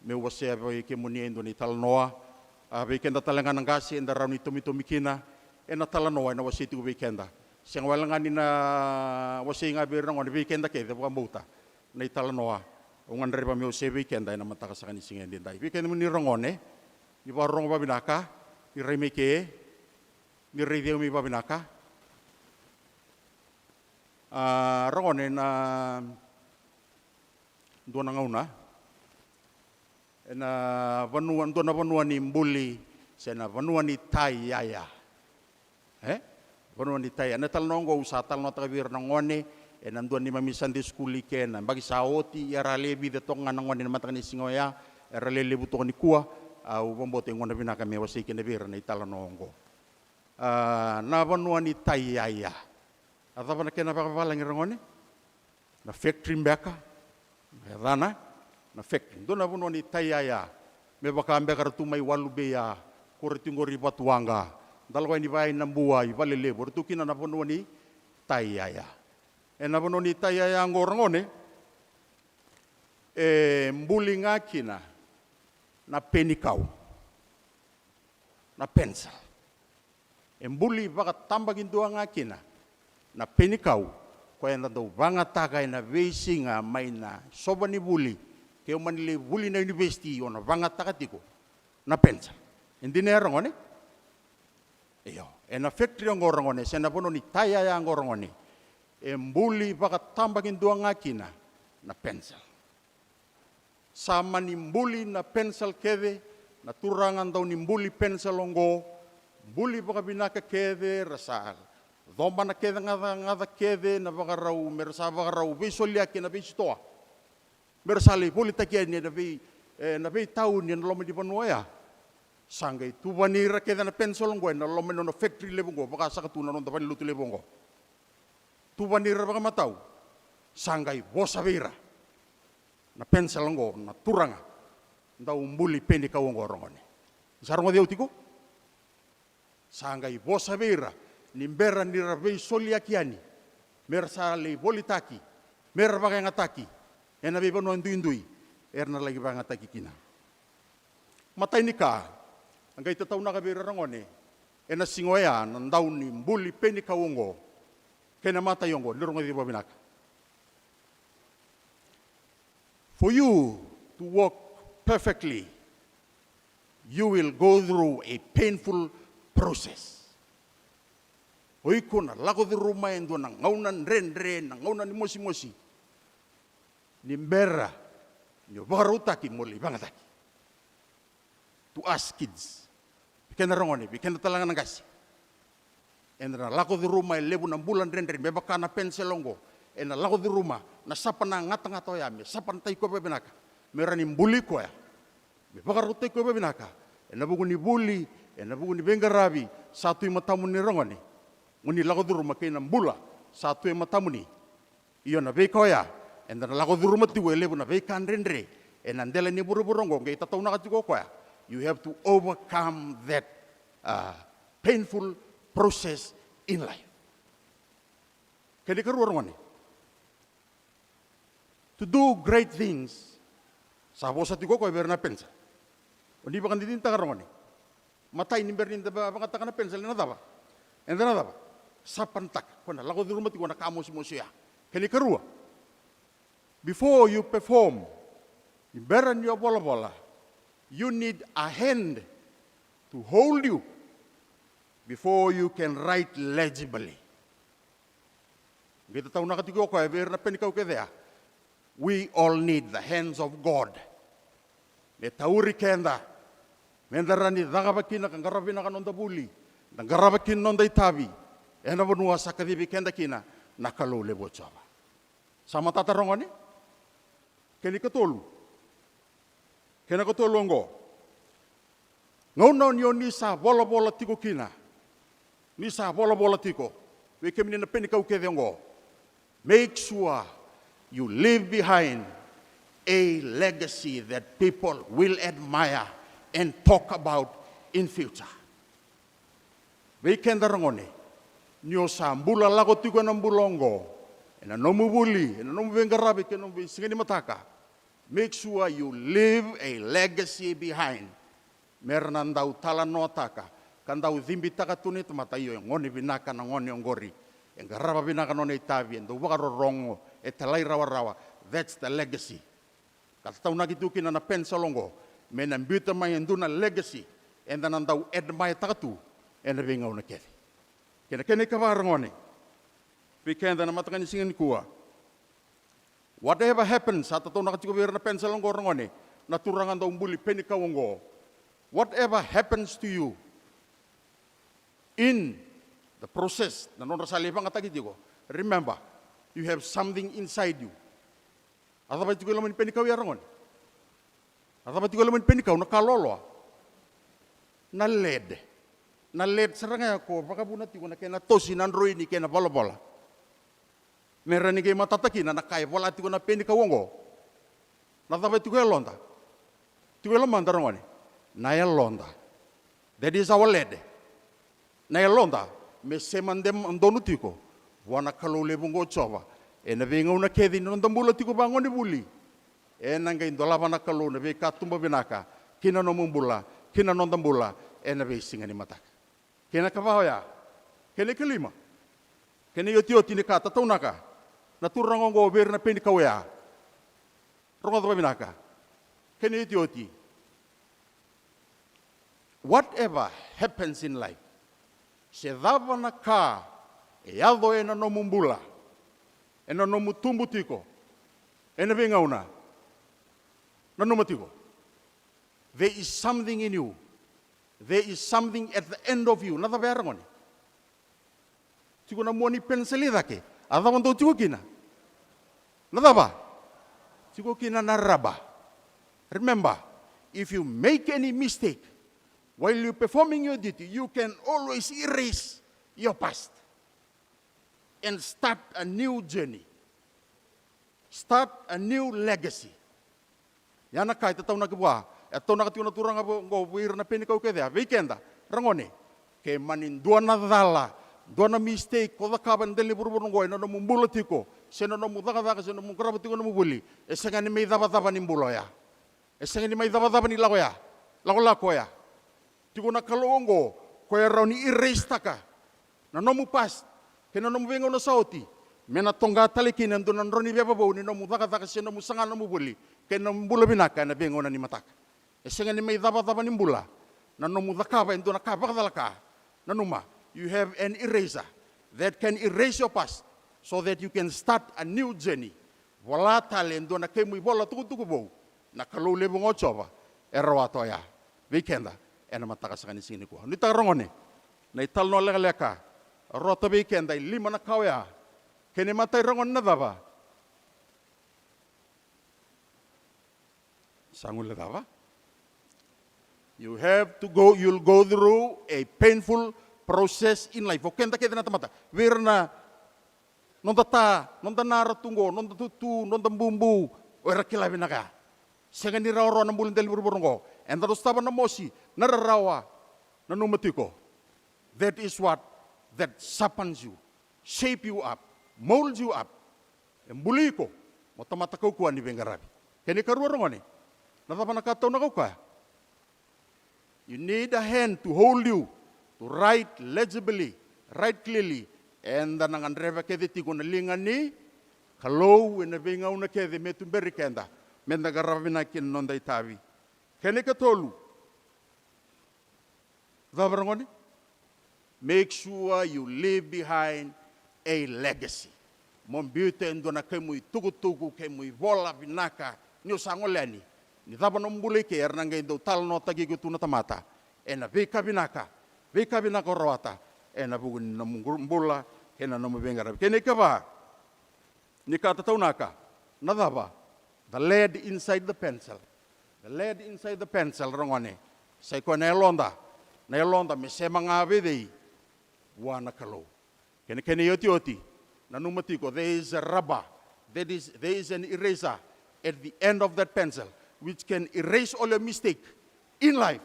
meu wasea vei kemuni e dua na italanoa. A, vei keda tale ga na qase eda rawa ni tomitomi kina ena talanoa ena wasei tiko vei keda. Sega wale ga ni na wasei ga vei ragone, vei keda kece vakabauta na italanoa au gadreva meu wasea vei keda ena mataka saka ni siga edaidai. Vei kemuni ragone, ni vakarorogo vavinaka, ni rai mai ke, ni raici au mai vavinaka. A, ragone, na dua na gauna ena vanua, dua na vanua ni buli se na vanua ni tai yaya. E? Vanua ni tai yaya. Na italanoa oqo au sa talanoataka vei ira na gone ena dua neimami Sunday school i ke na yabaki sa oti, ia era a le vica toka ga na gone ena mataka ni siga oya, era a le levu toka nikua. Au vakabauta e gauna vinaka me wasei kina vei ira na italanoa oqo. A, na vanua ni tai yaya. A cava na kena vakavalagi, ragone? Na factory beka? E yacana na factory. Dua na vanua ni tai yaya. Me vaka beka era tu mai Walubeia, ko ira tu qori Vatuwaqa, Delawainivea, Nabua, i Valelevu, era tu kina na vanua ni tai yaya. Ena vanua ni tai yaya oqo, ragone, e buli ga kina na penikau, na pencil. E buli vakatabakidua ga kina na penikau, koya eda dau vagataka ena veisiga mai na sova ni vuli. Ke o mani lai vuli na univesiti, o na vagataka tiko na pencil. E dina ya, ragone? Io. Ena factory oqo, ragone, se na vanua ni tai yaya oqo, ragone, e buli vakatabakidua ga kina na pencil. Sa mani buli na pencil kece, na turaga dau ni buli pencil oqo, buli vakavinaka kece, ra sa coba na kece gacagaca kece, na vakarau, me ra sa vakarau veisoliyaki ena veisitoa. Me ra sa lai volitaki yani ena vei, ena veitauni ena loma ni vanua oya. Sa qai tuvani ira kece na penisela oqo ena loma ni nona factory levu oqo, vaka saka tu na noda valenilotu levu oqo. Tuvani ira vakamatau. Sa qai vosa vei ira na penisela oqo na turaga dau buli penikau oqo, ragone. Sa rogoci au tiko? Sa qai vosa vei ira ni bera ni ra veisoliyaki yani, me ra sa lai volitaki, me ra vakayagataki ena veivanua duidui era na laki vakayagataki kina. Matai ni ka a qai tataunaka vei ira, ragone, ena siga oya na dau ni buli penikau oqo, kei na matai oqo, ni rogoci vakavinaka. For you to walk perfectly, you will go through a painful process. O iko na lako curuma e dua na gauna dredre, na gauna ni mosimosi, ni bera ni o vakarautaki mo lai vakayagataki. To us kids, vei keda ragone, vei keda tale ga na qase. Eda na lako curuma e levu na bula dredre, me vaka na penisela oqo. Ena lako curuma na sapa na gatagata oya, me sapanataki koya vakavinaka, me rawa ni buli koya, me vakarautaki koya vakavinaka ena vuku ni vuli, ena vuku ni veiqaravi sa tu e matamuni, ragone. Mo ni lako curuma kei na bula sa tu e matamuni. Io, na veika oya eda na lako curuma tiko e levu na veika dredre ena dela ni vuravura oqo, qai tataunaka tiko o koya, you have to overcome that, uh, painful process in life. Kena ikarua, ragone, to do great things. Sa vosa tiko o koya vei ira na penisela. O ni vakadinadinataka, ragone, matai ni bera ni da va-, vakayagataka na penisela, eda na cava? Eda na cava? Sapanataka. Ko na lako curuma tiko na ka mosimosi oya. Kena ikarua, before you perform, ni bera ni o volavola, you need a hand to hold you before you can write legibly. Qai tataunaka tiko o koya vei ira na penikau kece ya. We all need the hands of God. Me tauri keda, me da rawa ni cakava kina ka qarava vinaka noda vuli, da qarava kina noda itavi ena vanua sa kacivi keda kina na Kalou levu o Jiova. Sa matata, ragone? Kena ikatolu. Kena ikatolu oqo. Gauna ni o ni sa volavola tiko kina, ni sa volavola tiko, vei kemuni na penikau kece oqo, make sure you leave behind a legacy that people will admire and talk about in future. Vei keda, ragone, ni o sa bula lako tiko ena bula oqo, ena nomu vuli, ena nomu veiqaravi kei na nomu veisiga ni mataka, make sure you leave a legacy behind. Me ra na dau talanoataka ka dau cibitaka tu na tamata, io, e gone vinaka na gone oqori. E qarava vinaka na nona itavi, e dau vakarorogo, e talairawarawa. That's the legacy. Ka tataunaki tu kina na penisela oqo me na biuta mai e dua na legacy eda na dau admire-taka tu ena veigauna kece. Kei na kena ikava, ragone, vei keda na mataka ni siga nikua. Whatever happens, sa tataunaka tiko vei ira na penisela oqo, ragone, na turaga dau buli penikau oqo. Whatever happens to you in the process, na nodra sa lai vakayagataki tiko, remember, you have something inside you. A cava e tiko e loma ni penikau ya, ragone? A cava e tiko e loma ni penikau? Na ka loaloa. Na lead. Na lead sara ga ya ko vakavuna tiko na kena tosi na droini kei na volavola. Me rawa ni qai matata kina na ka e vola tiko na penikau oqo. Na cava e tiko e yaloda? Tiko e lomada, ragone? Na yaloda. That is our lead. Na yaloda me sema de-, donu tiko vua na Kalou levu oqo o Jiova ena veigauna kece ni noda bula tiko vagonevuli. Ena qai dolava na Kalou na veikatuba vinaka ki na nomu bula, ki na noda bula ena veisiga ni mataka. Kena ikava oya. Kena ikalima. Kena iotioti ni ka tataunaka na turaga oqo vei ira na penikau oya. Rogoca vakavinaka. Kena iotioti. Whatever happens in life, se cava na ka e yaco ena nomu bula, ena nomu tubu tiko, ena veigauna, nanuma tiko. There is something in you. There is something at the end of you. Na cava ya, ragone? Tiko na mua ni penisela i cake. A cava dou tiko kina? Na cava? Tiko kina na raba. Remember, if you make any mistake while you performing your duty, you can always erase your past and start a new journey. Start a new legacy. Ia na ka e tataunaki vua, e tataunaka tiko na Turaga vua oqo vei ira na penikau kece, a vei keda, ragone, ke mani dua na cala, dua na mistake ko cakava ena dela ni vuravura oqo ena nomu bula tiko, se na nomu cakacaka, se na nomu qarava tiko na nomu vuli, e sega ni mai cavacava ni bula oya. E sega ni mai cavacava ni lako ya, lakolako ya. Tiko na Kalou oqo, ko e rawa ni erase-taka na nomu past kei na nomu veigauna sa oti, me na toqa tale kina e dua na drau ni veva vou ni nomu cakacaka se nomu saga nomu vuli kei na nomu bula vinaka ena veigauna ni mataka. E sega ni mai cavacava ni bula na nomu cakava e dua na ka vakacalaka. Nanuma, you have an eraser that can erase your past so that you can start a new journey. Vola tale e dua na kemu ivola tukutuku vou. Na Kalou levu ga o Jiova e rawata oya vei keda ena mataka saka ni siga nikua. Nuitaka, ragone, na italanoa lekaleka e rawata vei keda e lima na ka oya. Kena imatai, ragone, na cava? Sa gole cava? You have to go, you'll go through a painful process in life. O keda kece na tamata, vei ira na noda ta, noda nara tu qo, noda tutu, noda bubu, o ira kila vinaka ya. Sega ni rawarawa na bula dela ni vuravura qo. Eda dau sotava na mosi, na rarawa, nanuma tiko. That is what, that sharpens you, shape you up, mold you up. E buli iko mo tamata kaukaua ni veiqaravi. Kena ikarua, ragone, na cava na ka tau na kaukaua? You need a hand to hold you to write legibly, write clearly. Eda na gadreva kece tiko na liga ni Kalou ena veigauna kece me tuberi keda, me da qarava vinaka kina na noda itavi. Kena ikatolu, cava, ragone? Make sure you leave behind a legacy. Mo biuta e dua na kemu itukutuku, kemu ivola vinaka ni o sa gole yani. Ni cava nomu bula i ke, era na qai dau talanoataki iko tu na tamata ena veika vinaka, veika vinaka o rawata ena vuku ni nomu bula kei na nomu veiqaravi. Kena ikava ni ka tataunaka, na cava? The lead inside the pencil. The lead inside the pencil, ragone, sa i koya na yaloda. Na yaloda me sema ga vei cei? Vua na Kalou. Kena, kena iotioti, nanuma tiko, there is a rubber, that is, there is an eraser at the end of that pencil which can erase all your mistake in life.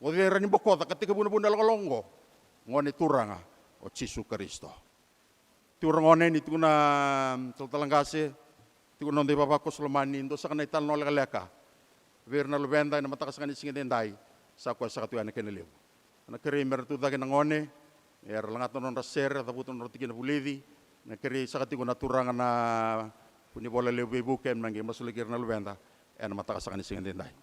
O cei e rawa ni bokoca ka tekivu na vuna e lakolako oqo? Gone Turaga o Jisu Karisito. Tiko, ragone, ni tiko na talatala qase, tiko na noda ivavakoso lomani, dua saka na italanoa lekaleka vei ira na luveda ena mataka saka ni siga edaidai, sa koya saka tu ya na kena levu. Na kerei me ra tu cake na gone, era lagata na nodra sere, cavuta na nodra tikina vulici. Na kerei saka tiko na turaga na vunivola levu veivuke me na qai masulaki ira na luveda ena mataka saka ni siga edaidai.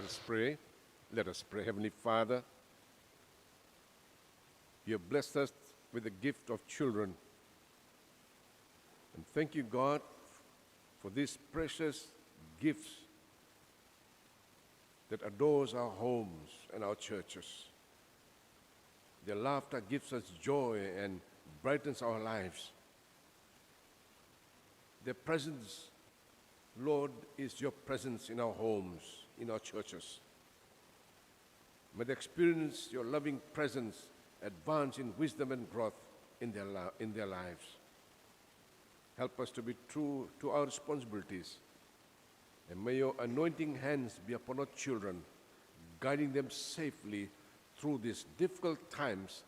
Let's pray. Let us pray. Heavenly Father, you have blessed us with the gift of children. And thank you, God, for these precious gifts that adorns our homes and our churches. Their laughter gives us joy and brightens our lives. Their presence, Lord, is your presence in our homes, in our churches. May they experience your loving presence, advance in wisdom and growth in their, li- in their lives. Help us to be true to our responsibilities. And may your anointing hands be upon our children, guiding them safely through these difficult times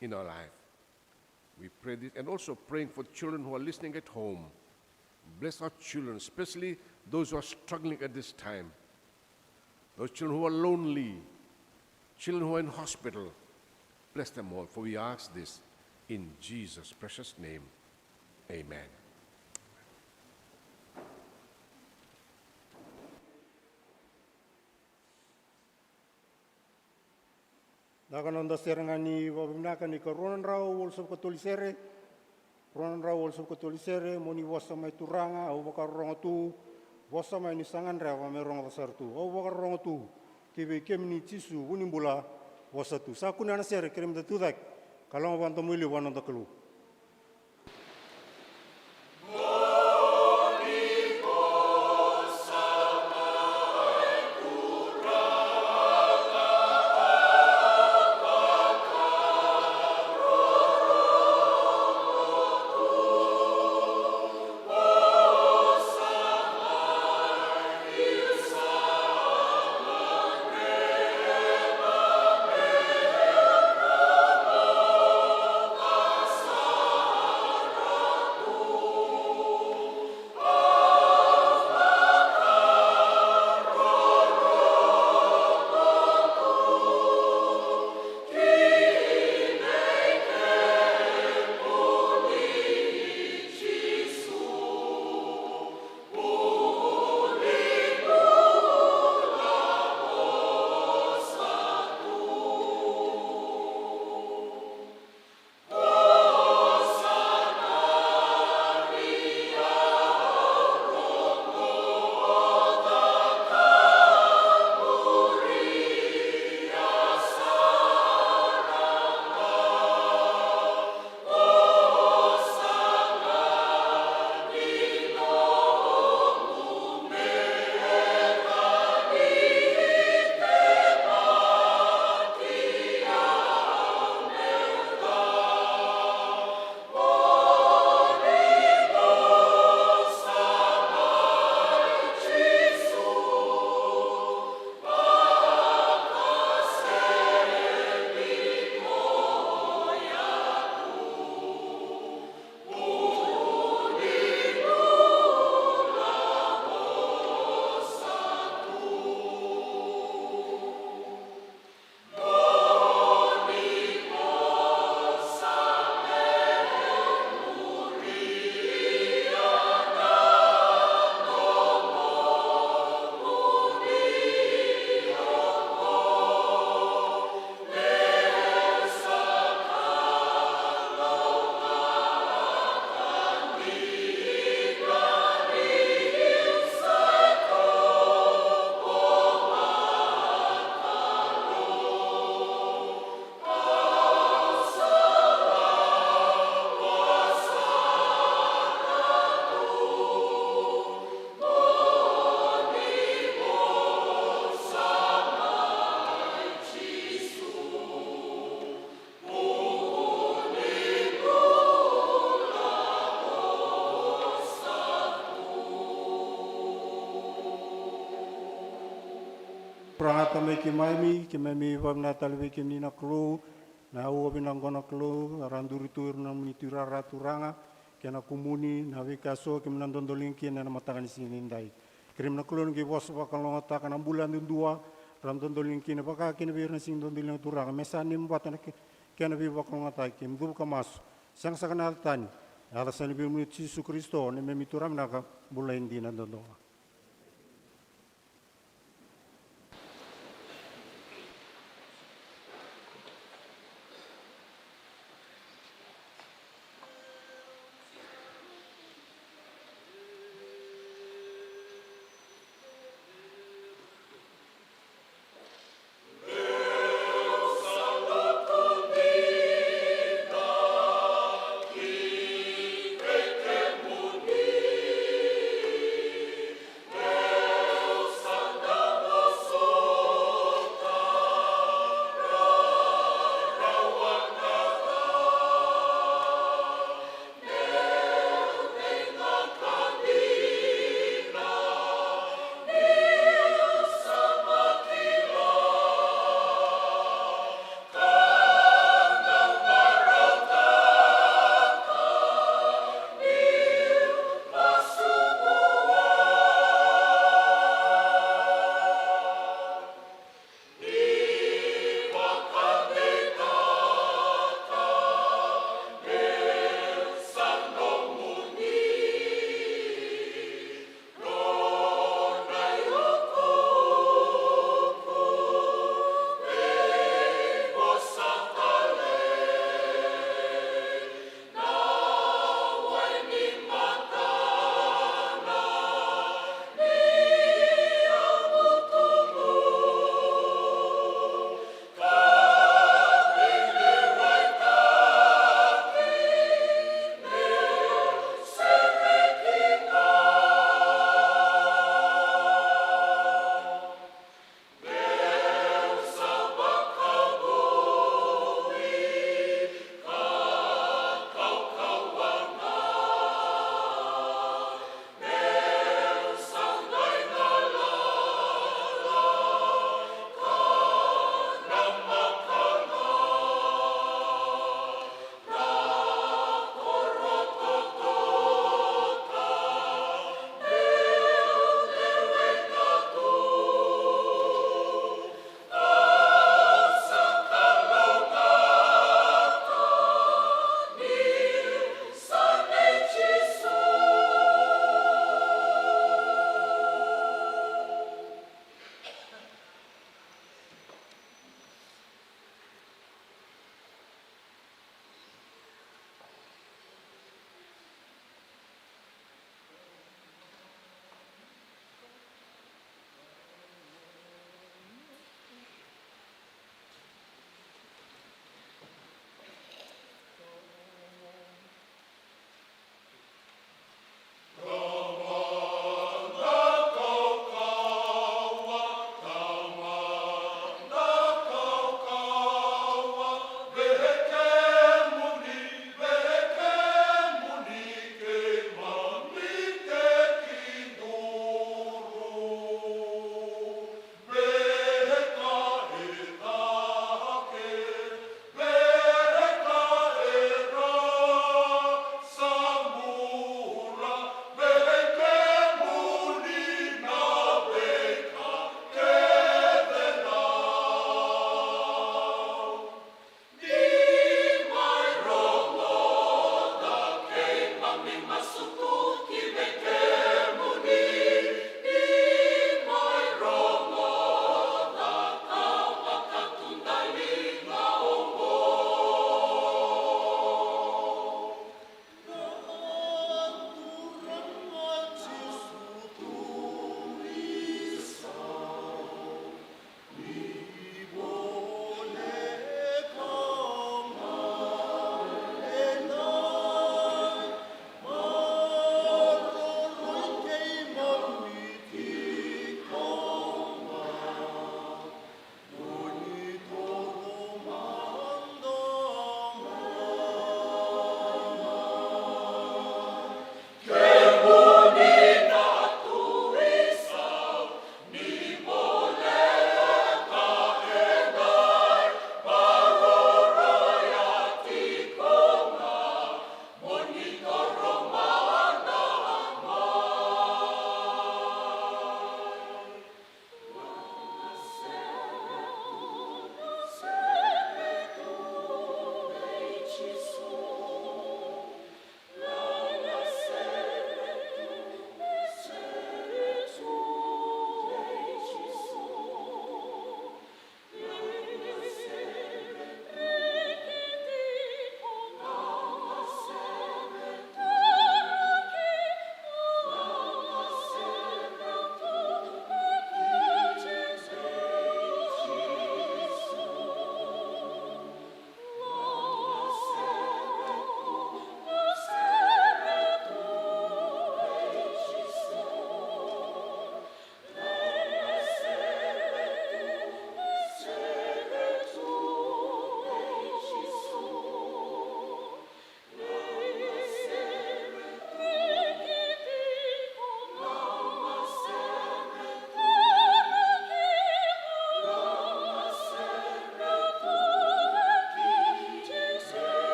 in our life. We pray this and also praying for children who are listening at home. Bless our children, especially those who are struggling at this time. Those children who are lonely, children who are in hospital. Bless them all, for we ask this in Jesus' precious name. Amen. Daka noda sere ga ni vakavinaka ni ka rua na drau walusagavulu ka tolu sere. Rua na drau walusagavulu ka tolu sere, mo ni vosa mai Turaga, au vakarorogo tu. Vosa mai ni sa gadreva me rogoca sara tu. Au vakarorogo tu. Ki vei kemuni Jisu vu ni bula, vosa tu. Sa kunea na sere, kerei meda tucake ka lako vakadomoilevu vua noda Kalou. Turaga, Tamai keimami, keimami vakavinavinaka tale vei kemuni na Kalou, na aua vinaka oqo na Kalou, era duri tu ira na nomuni tuirara Turaga, kei na kumuni na veika eso keimami na dodoliga kina ena mataka ni siga nidai. Keimami na Kalou ni qai vosa vakalougatataka na bula yadudua, ra dodoliga kina vaka kina vei ira na sega ni dodoliga Turaga, me sa ni vata na ke-, kena veivakalougatataki, keimami cuva ka masu, sega saka na yaca tani, yaca sa ni veivuke Jisu Karisito, neimami Turaga vinaka, bula dina dodonu.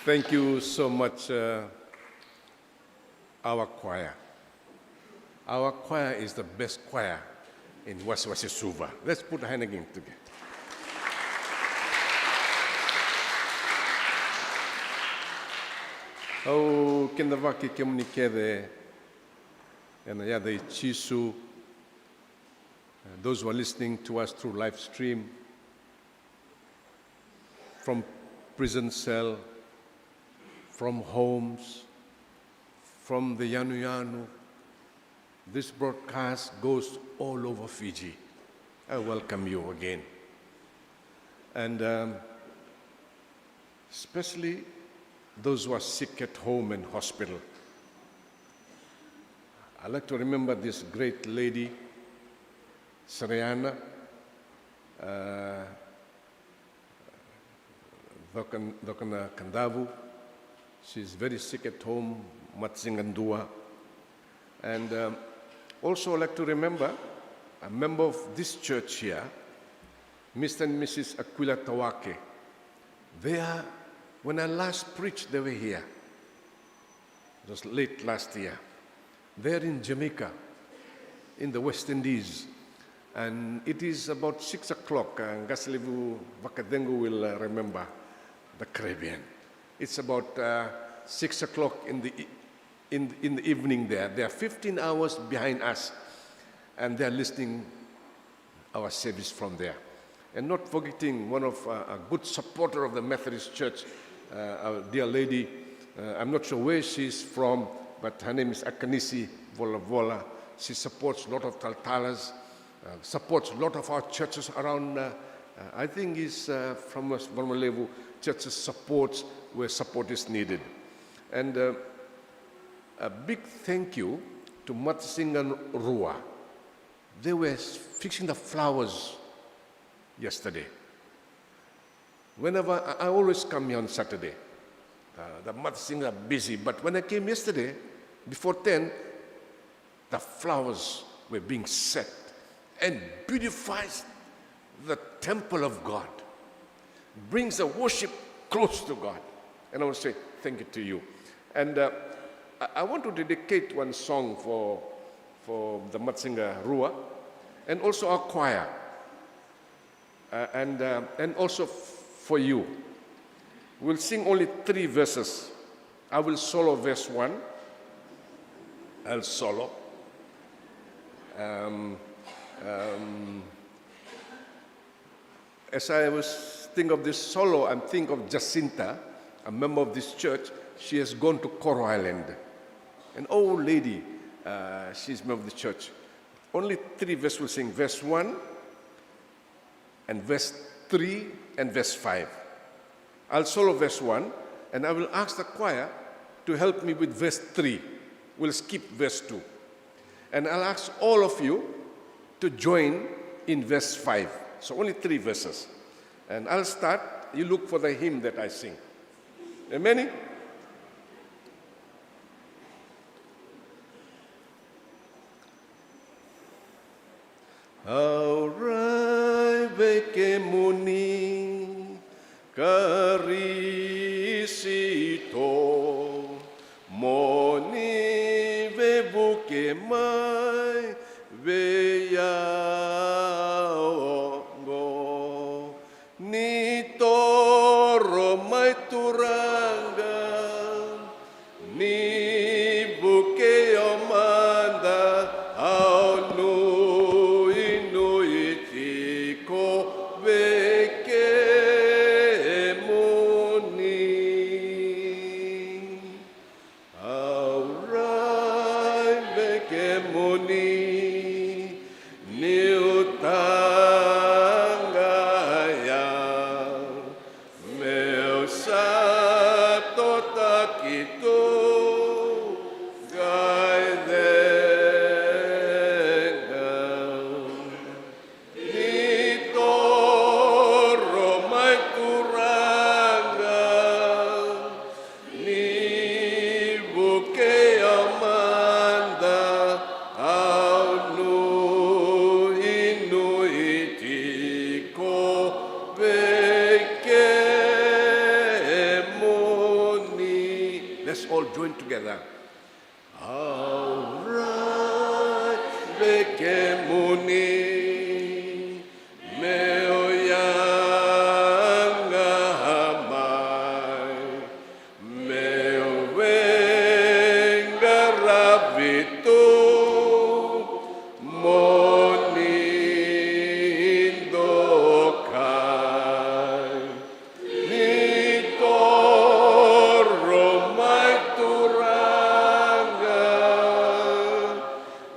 Thank you so much, uh, our choir. Our choir is the best choir in Wasiwasi Suva. Let's put a hand again together. Au kidavaki kemuni kece ena yaca i Jisu. Uh, those who are listening to us through live stream, from prison cell, from homes, from the yanuyanu, this broadcast goes all over Fiji. I welcome you again. And, um, especially those who are sick at home and hospital. I like to remember this great lady, Sariana, uh, Cokan-, Cokana Kadavu. She's very sick at home, Matsigadua. And, um, also I like to remember a member of this church here, Mister and Missus Aquila Tawake. They are, when I last preached, they were here. It was late last year. They're in Jamaica, in the West Indies. And it is about six o'clock. Uh, Qase Levu Vakacegu will, uh, remember the Caribbean. It's about, uh, six o'clock in the e-, in, in the evening there. They are fifteen hours behind us, and they are listening our service from there. And not forgetting one of, uh, a good supporter of the Methodist Church, uh, our dear lady. Uh, I'm not sure where she's from, but her name is Akanisi Volavola. She supports a lot of Talatalas, uh, supports a lot of our churches around, uh, uh, I think is, uh, from us, Vanua Levu, churches supports where support is needed. And, uh, a big thank you to Matasiga Rua. They were fixing the flowers yesterday. Whenever, I, I always come here on Saturday. Uh, the Matasiga are busy, but when I came yesterday, before ten, the flowers were being set and beautifies the temple of God, brings the worship close to God. And I want to say thank you to you. And, uh, I, I want to dedicate one song for, for the Matasiga Rua and also our choir. Uh, and, uh, and also f-, for you. We'll sing only three verses. I will solo verse one. I'll solo. Um, um, as I was think of this solo, I'm think of Jacinta, a member of this church. She has gone to Coral Island. An old lady, uh, she's a member of the church. Only three verses we'll sing. Verse one, and verse three and verse five. I'll solo verse one, and I will ask the choir to help me with verse three. We'll skip verse two. And I'll ask all of you to join in verse five. So only three verses. And I'll start. You look for the hymn that I sing. Amen? Au rai vei kemuni Karisito, mo ni veivuke mai vei au oqo. Ni toro mai Turaga, ni vukei au mada, au nuinui tiko vei kemuni. Au rai vei kemuni, niu taqaya, meu sa totaki tu qai cega. Ni toro mai Turaga, ni vukei au mada, au nuinui tiko vei kemuni. Let's all join together. Au rai vei kemuni, meu yaga mai, meu veiqaravi tu, moni dokai. Ni toro mai Turaga,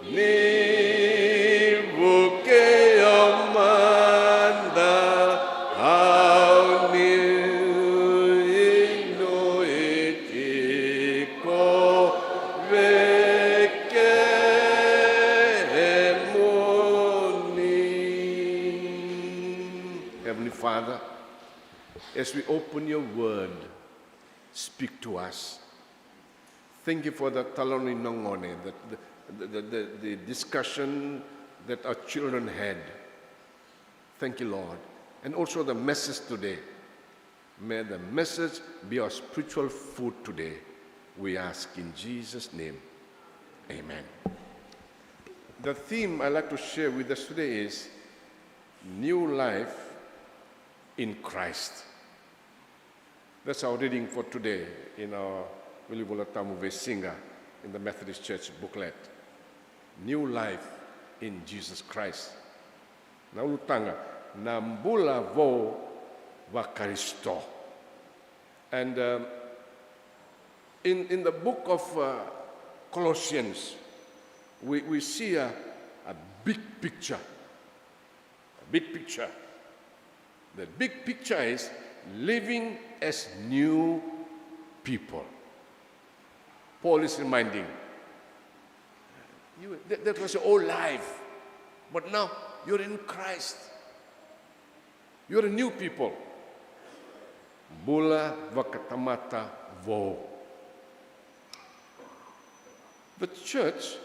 ni vukei au mada, au nuinui tiko vei kemuni. Heavenly Father, as we open your word, speak to us. Thank you for the Talanoa ni Nagone, the, the, the, the, the discussion that our children had. Thank you, Lord. And also the message today. May the message be our spiritual food today. We ask in Jesus' name. Amen. The theme I like to share with us today is New Life in Christ. That's our reading for today in our Wilivola Tamu Veisiga in the Methodist Church booklet. New life in Jesus Christ. Na ulutaga, na bula vou va Karisito. And um, in, in the book of uh, Colossians, we, we see a, a big picture. A big picture. The big picture is living as new people. Paul is reminding you that, that was your old life, but now you're in Christ. You're a new people. Bula vakatamata vou. The church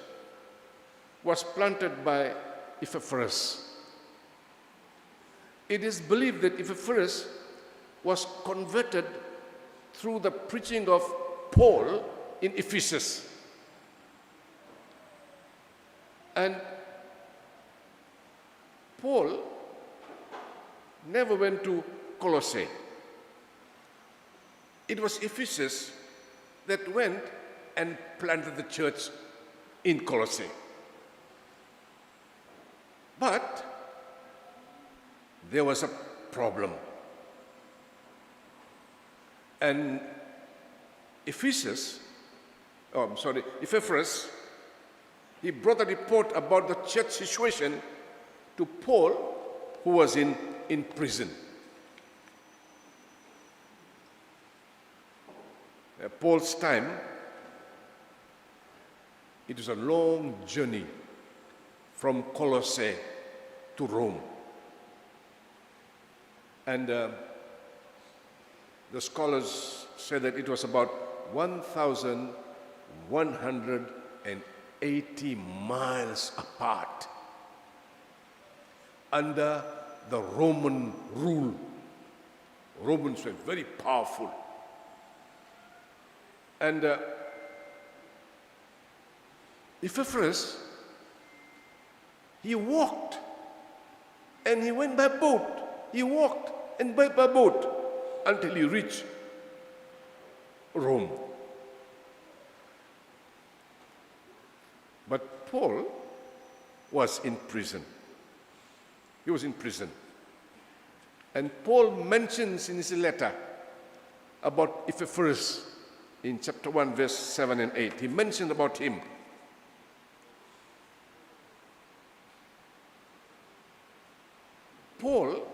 was planted by Epaphras. It is believed that Epaphras was converted through the preaching of Paul in Ephesus. And Paul never went to Colossae. It was Ephesus that went and planted the church in Colossae. But there was a problem. And Ephesus, oh, I'm sorry, Epaphras, he brought a report about the church situation to Paul, who was in, in prison. At Paul's time, it was a long journey from Colossae to Rome. And uh, the scholars say that it was about one thousand one hundred eighty miles apart under the Roman rule. Romans were very powerful. And uh, Epaphras, he walked and he went by boat. He walked and by, by boat until he reached Rome. But Paul was in prison. He was in prison. And Paul mentions in his letter about Epaphras in chapter one, verse seven and eight. He mentioned about him. Paul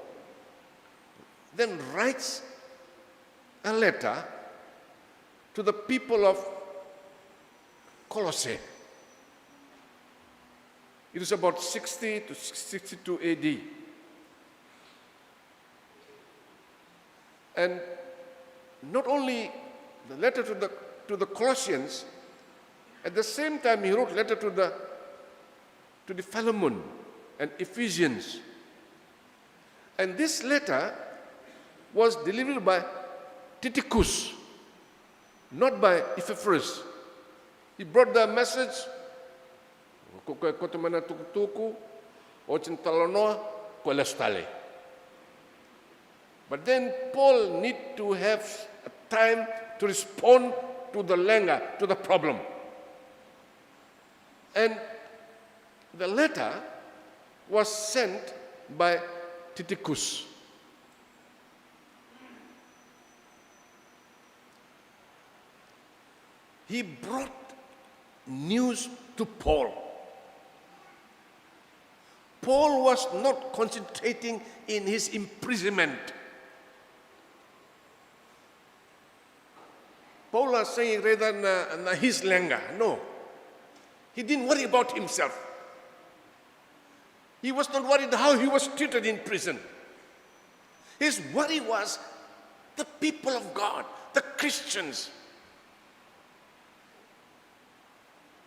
then writes a letter to the people of Colossae. It is about sixty to sixty-two A D. And not only the letter to the, to the Colossians, at the same time he wrote letter to the, to the Philemon and Ephesians. And this letter was delivered by Tychicus. Not by Epaphras. He brought the message, ko, ko, koto mai na tukutuku, oti na talanoa, ko lesu tale. But then Paul need to have a time to respond to the lenga, to the problem. And the letter was sent by Tychicus. He brought news to Paul. Paul was not concentrating in his imprisonment. Paul was saying rather na, na his lenga. No. He didn't worry about himself. He was not worried how he was treated in prison. His worry was the people of God, the Christians,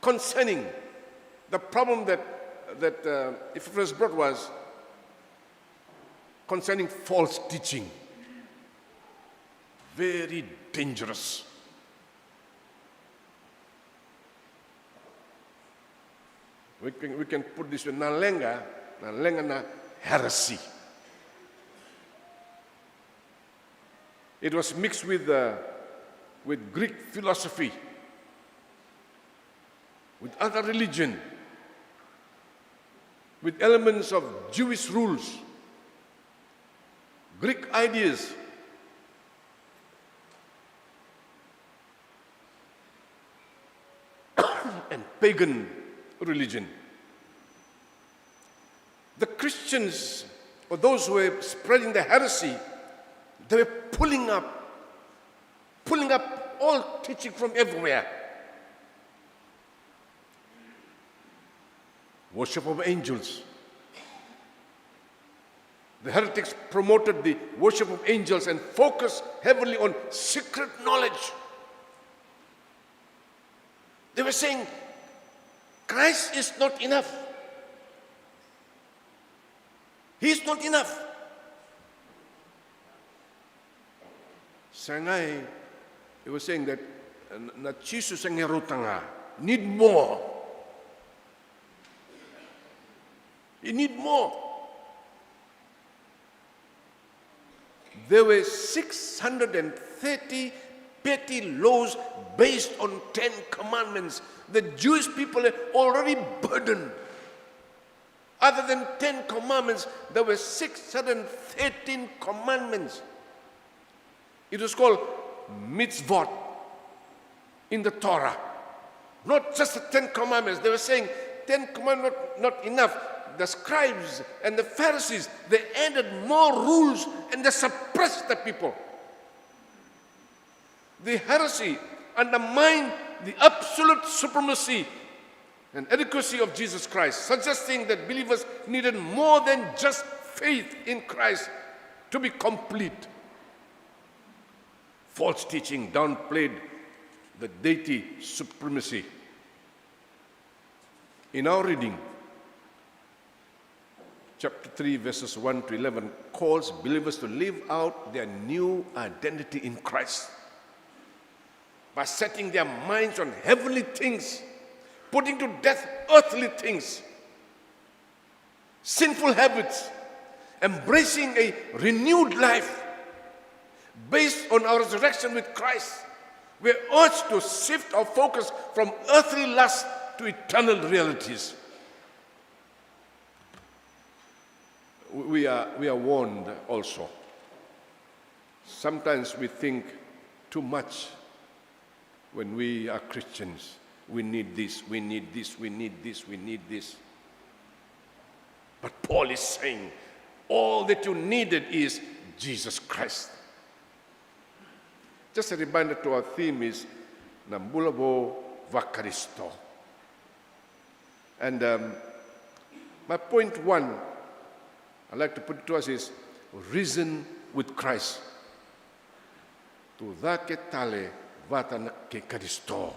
concerning the problem that, that uh, Epaphras brought was concerning false teaching. Very dangerous. We can, we can put this way, na lenga, na lenga na heresy. It was mixed with, uh, with Greek philosophy, with other religion, with elements of Jewish rules, Greek ideas, and pagan religion. The Christians, or those who were spreading the heresy, they were pulling up, pulling up all teaching from everywhere. Worship of angels. The heretics promoted the worship of angels and focused heavily on secret knowledge. They were saying, Christ is not enough. He is not enough. Sangai, he was saying that, uh, na Jisu sangai rauta ga. Need more. You need more. There were six hundred and thirty petty laws based on ten commandments. The Jewish people are already burdened. Other than ten commandments, there were six hundred thirteen commandments. It was called mitzvot in the Torah. Not just the Ten Commandments. They were saying, "Ten Commandments not, not enough." The scribes and the Pharisees, they added more rules and they suppressed the people. The heresy undermined the absolute supremacy and adequacy of Jesus Christ, suggesting that believers needed more than just faith in Christ to be complete. False teaching downplayed the deity supremacy. In our reading, chapter three, verses one to eleven calls believers to live out their new identity in Christ by setting their minds on heavenly things, putting to death earthly things, sinful habits, embracing a renewed life based on our resurrection with Christ. We are urged to shift our focus from earthly lust to eternal realities. We are, we are warned also. Sometimes we think too much when we are Christians. We need this, we need this, we need this, we need this. But Paul is saying, all that you needed is Jesus Christ. Just a reminder to our theme is na bula vou vaKarisito. And, um, my point one I'd like to put it to us is reason with Christ. Tu cake tale vata na, kei Karisito.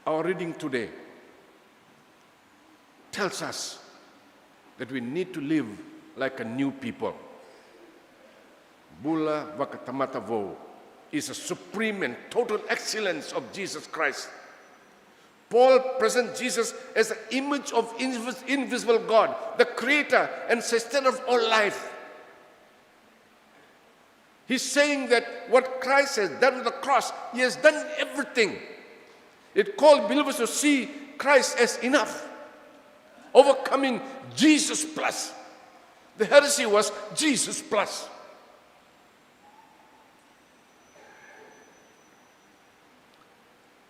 Our reading today tells us that we need to live like a new people. Bula vakatamata vou is a supreme and total excellence of Jesus Christ. Paul presents Jesus as the image of invis-, invisible God, the creator and sustainer of all life. He's saying that what Christ has done on the cross, he has done everything. It called believers to see Christ as enough, overcoming Jesus plus. The heresy was Jesus plus.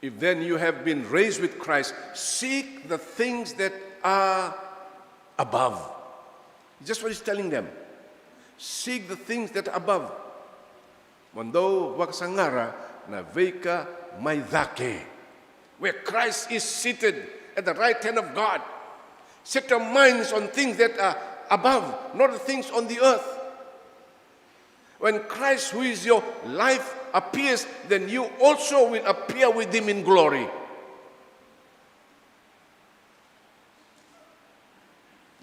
If then you have been raised with Christ, seek the things that are above. Just what he's telling them. Seek the things that are above. Mo dou vakasaqara na veika mai cake, where Christ is seated at the right hand of God. Set your minds on things that are above, not the things on the earth. When Christ, who is your life, appears, then you also will appear with him in glory.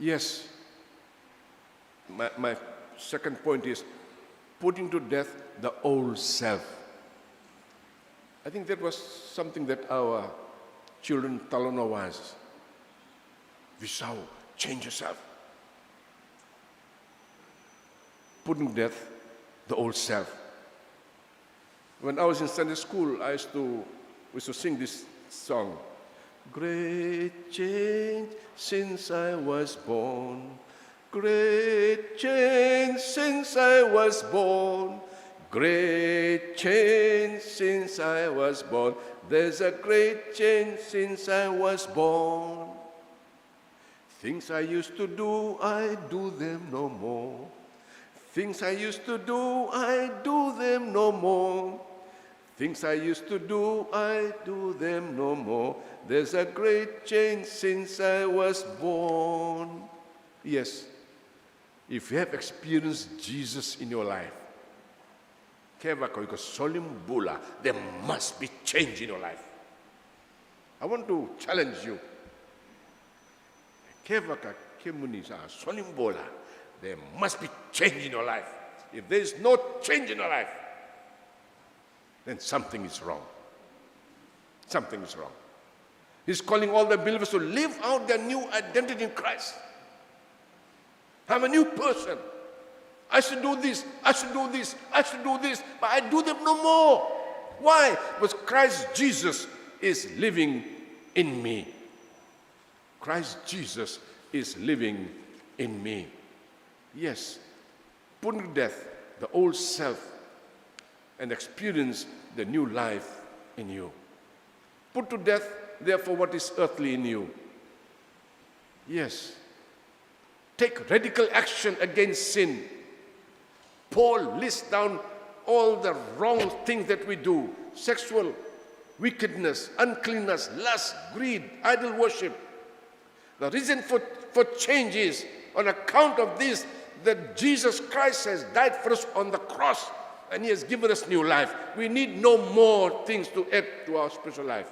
Yes. My, my second point is putting to death the old self. I think that was something that our children talanoa was. Visau, change yourself. Putting to death the old self. When I was in Sunday school, I used to, we used to sing this song. Great change since I was born. Great change since I was born. Great change since I was born. There's a great change since I was born. Things I used to do, I do them no more. Things I used to do, I do them no more. Things I used to do, I do them no more. There's a great change since I was born. Yes, if you have experienced Jesus in your life, kevaka o iko soli bula, there must be change in your life. I want to challenge you. Kevaka kemuni sa soli bula, there must be change in your life. If there is no change in your life, then something is wrong. Something is wrong. He's calling all the believers to live out their new identity in Christ. I'm a new person. I should do this, I should do this, I should do this, but I do them no more. Why? Because Christ Jesus is living in me. Christ Jesus is living in me. Yes, putting to death the old self and experience the new life in you. Put to death, therefore, what is earthly in you. Yes. Take radical action against sin. Paul lists down all the wrong things that we do: sexual wickedness, uncleanness, lust, greed, idol worship. The reason for, for change is on account of this, that Jesus Christ has died for us on the cross and he has given us new life. We need no more things to add to our spiritual life.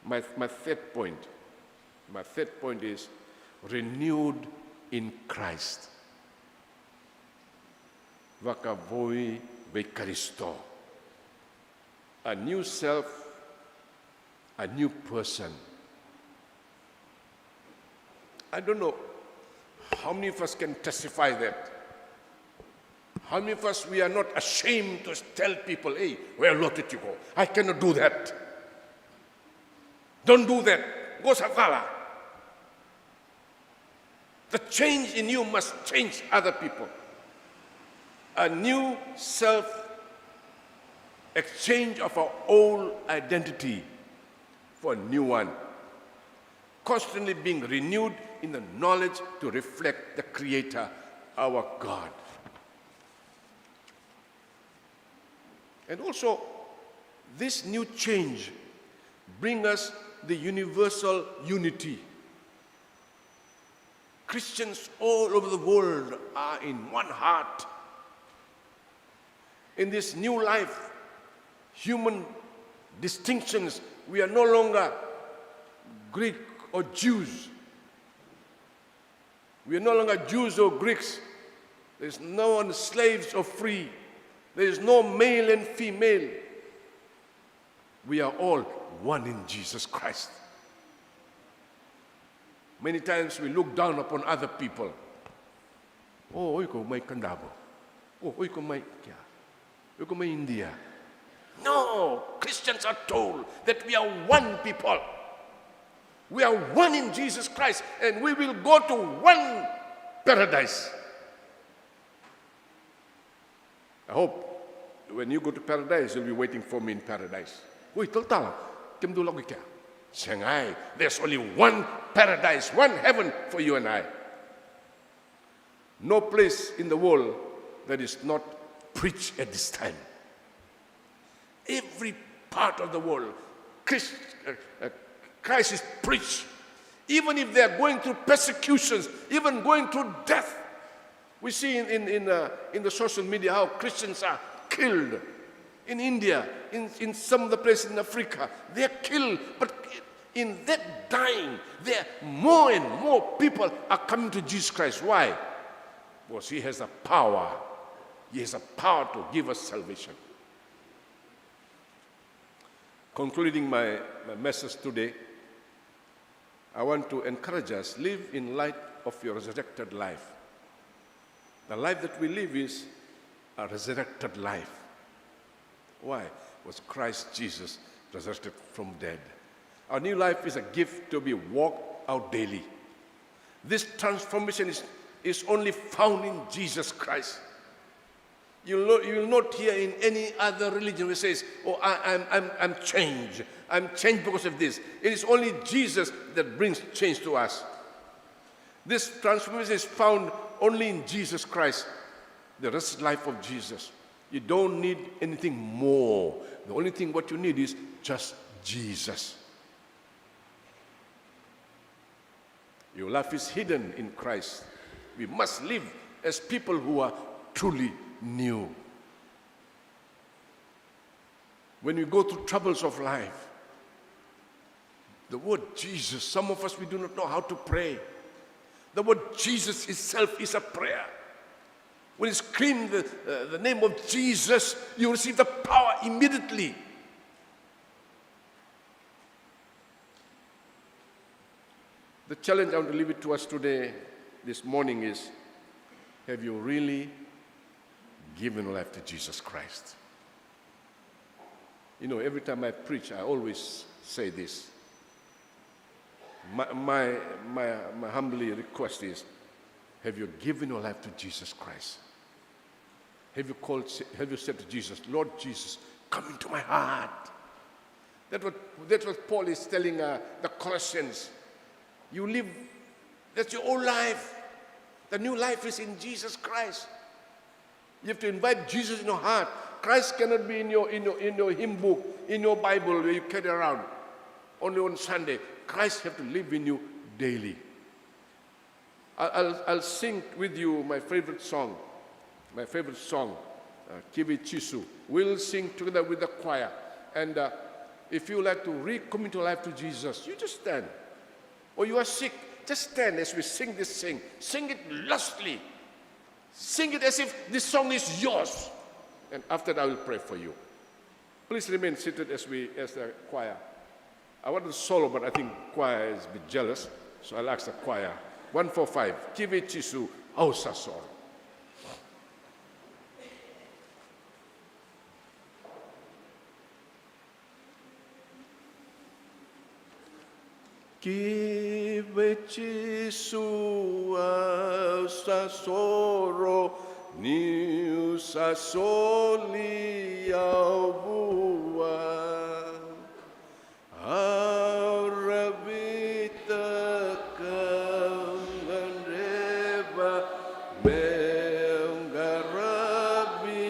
My, my third point, my third point is renewed in Christ. Vakavoui vei Karisito. A new self, a new person. I don't know how many of us can testify that. How many of us, we are not ashamed to tell people, "Hey, where lotu tiko? I cannot do that. Don't do that. Qo sa cala." The change in you must change other people. A new self, exchange of our old identity for a new one. Constantly being renewed in the knowledge to reflect the Creator, our God. And also, this new change bring us the universal unity. Christians all over the world are in one heart. In this new life, human distinctions, we are no longer Greek or Jews. We are no longer Jews or Greeks. There's no one slaves or free. There is no male and female. We are all one in Jesus Christ. Many times we look down upon other people. O, o iko mai Kadavu. O, o iko mai kea. O iko mai India. No, Christians are told that we are one people. We are one in Jesus Christ, and we will go to one paradise. I hope when you go to paradise, you'll be waiting for me in paradise. Oi, talatala, kemudou lako i kea? Segai, there's only one paradise, one heaven for you and I. No place in the world that is not preached at this time. Every part of the world, Christ, uh, uh, Christ is preached. Even if they are going through persecutions, even going through death. We see in, in, in, uh, in the social media how Christians are killed in India, in, in some of the places in Africa. They are killed, but in that dying, there more and more people are coming to Jesus Christ. Why? Because he has the power. He has the power to give us salvation. Concluding my, my message today, I want to encourage us, live in light of your resurrected life. The life that we live is a resurrected life. Why? Was Christ Jesus resurrected from dead. Our new life is a gift to be walked out daily. This transformation is, is only found in Jesus Christ. You will, not, you will not hear in any other religion who says, "Oh, I, I'm, I'm, I'm changed. I'm changed because of this." It is only Jesus that brings change to us. This transformation is found only in Jesus Christ, the rest life of Jesus. You don't need anything more. The only thing what you need is just Jesus. Your life is hidden in Christ. We must live as people who are truly new. When we go through troubles of life, the word Jesus, some of us, we do not know how to pray. The word Jesus itself is a prayer. When you scream the, uh, the name of Jesus, you receive the power immediately. The challenge I want to leave it to us today, this morning is, have you really given your life to Jesus Christ? You know, every time I preach, I always say this. My, my, my, my humbly request is, have you given your life to Jesus Christ? Have you called, have you said to Jesus, "Lord Jesus, come into my heart"? That's what, that's what Paul is telling, uh, the Colossians. You live, that's your old life. The new life is in Jesus Christ. You have to invite Jesus in your heart. Christ cannot be in your, in your, in your hymn book, in your Bible where you carry around only on Sunday. Christ have to live in you daily. I'll, I'll, I'll sing with you my favorite song, my favorite song, uh, Kivi Chisu. We'll sing together with the choir. And, uh, if you like to recommit your life to Jesus, you just stand. Or you are sick, just stand as we sing this sing. Sing it loudly. Sing it as if this song is yours. And after that, I will pray for you. Please remain seated as we, as the choir. I wanted to solo, but I think choir is a bit jealous, so I'll ask the choir. One four five, Kivi Chisu, au sa soro. Kivi Chisu, au sa soro, niu sa soli au vua. Au ravitaka, au gadreva meu qaravi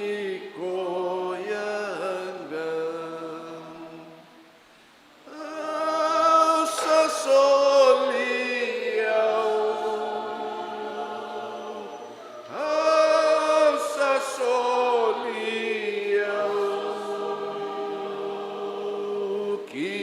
koya ga. Au sa soli au, au sa soli au ki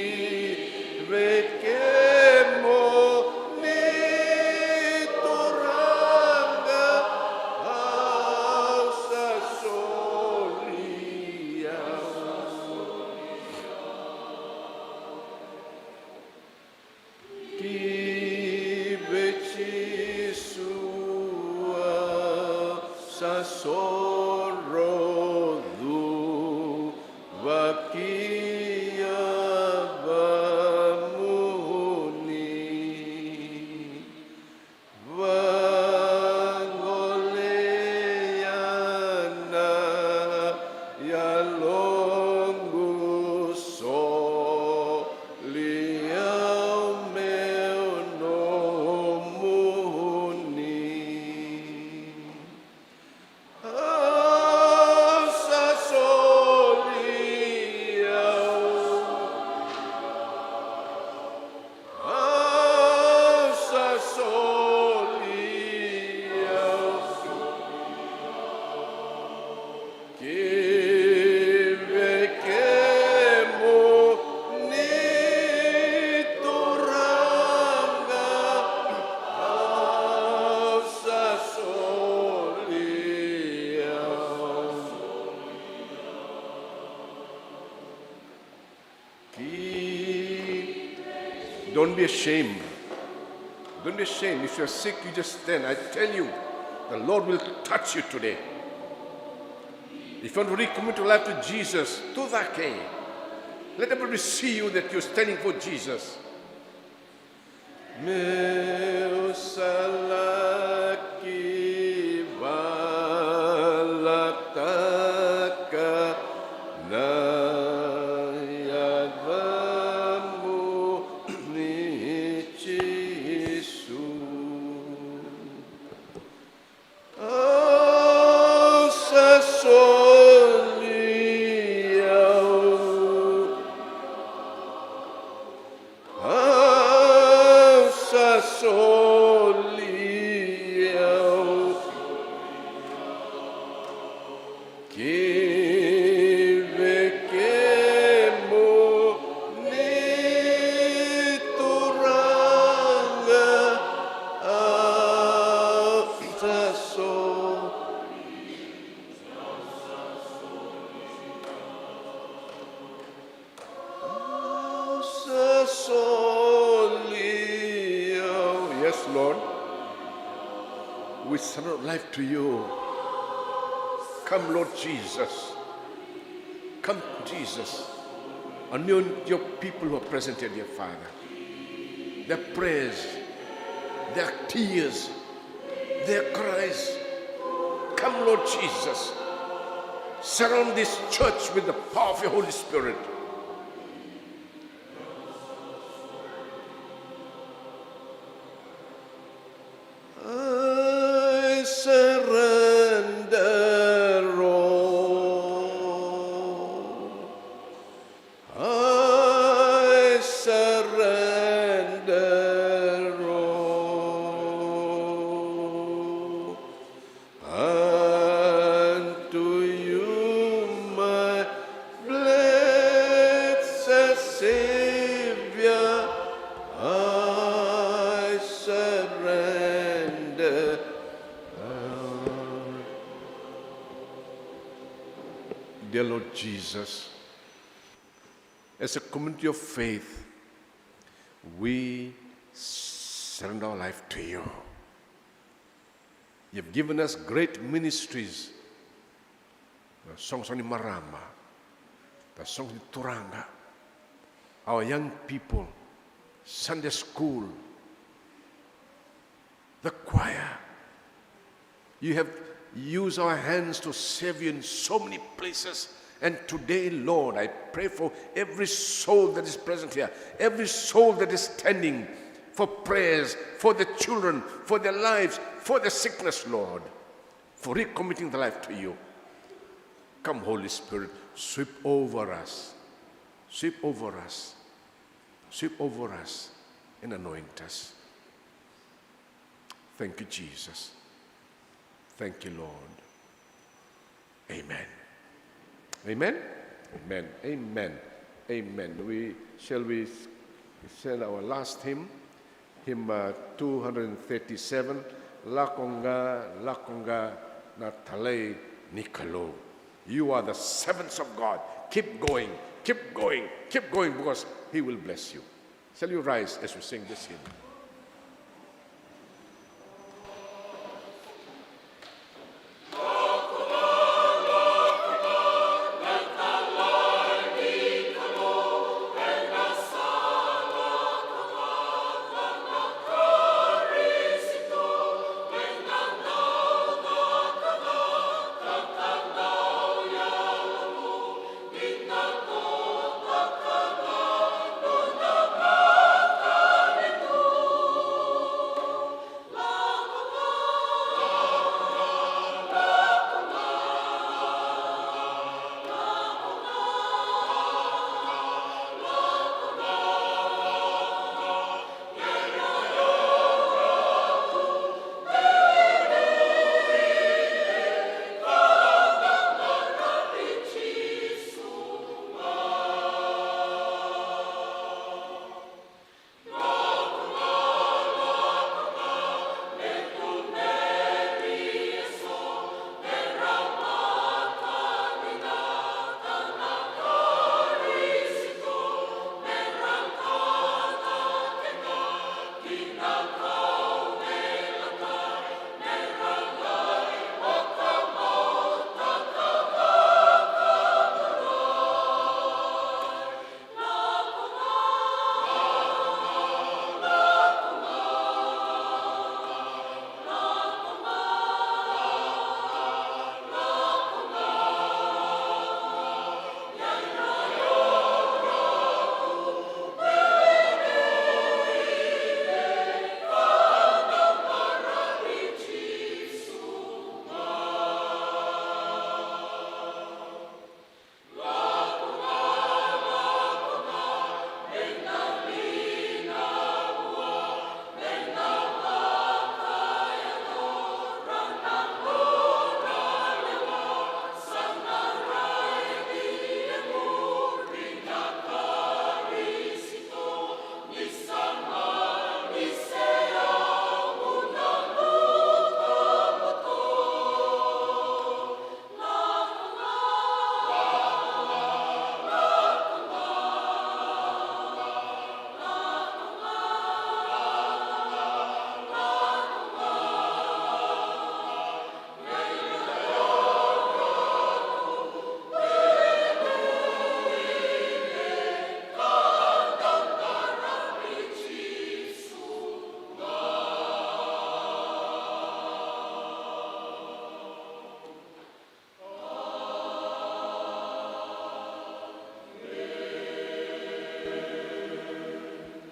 Ki yavamuni, vagoleya na yaloqu, soli au meu nomuni. Au sa soli au, au sa soli au ki vei kemuni Turaga, au sa soli au. Ki- Don't be ashamed. Don't be ashamed. If you're sick, you just stand. I tell you, the Lord will touch you today. If you want to recommit your life to Jesus, tu cake. Let everybody see you that you're standing for Jesus. Meu sa laki valataka na yacamuni Jisu. Au sa soli au, au sa soli au ki vei kemuni Turaga, au sa soli. Sa soli au. Yes, Lord. We surrender life to you. Come, Lord Jesus. Come, Jesus. Anoint your people who are present here, dear Father. Their prayers, their tears, their cries. Come, Lord Jesus. Surround this church with the power of your Holy Spirit. I surrender all. I surrender all unto you, my blessed Savior. I surrender all. Dear Lord Jesus, as a community of faith, we surrender our life to you. You've given us great ministries. Na soqosoqo ni marama, na soqosoqo ni turaga, our young people, Sunday school, the choir. You have used our hands to serve you in so many places. And today, Lord, I pray for every soul that is present here, every soul that is standing for prayers, for the children, for their lives, for the sickness, Lord, for recommitting the life to you. Come, Holy Spirit, sweep over us, sweep over us, sweep over us, and anoint us. Thank you, Jesus. Thank you, Lord. Amen. Amen. Amen. Amen. Amen. We, shall we s-, send our last hymn? Hymn, uh, two hundred thirty-seven. Lako ga, lako ga na talai ni Kalou. You are the servants of God. Keep going, keep going, keep going, because He will bless you. Shall you rise as we sing this hymn?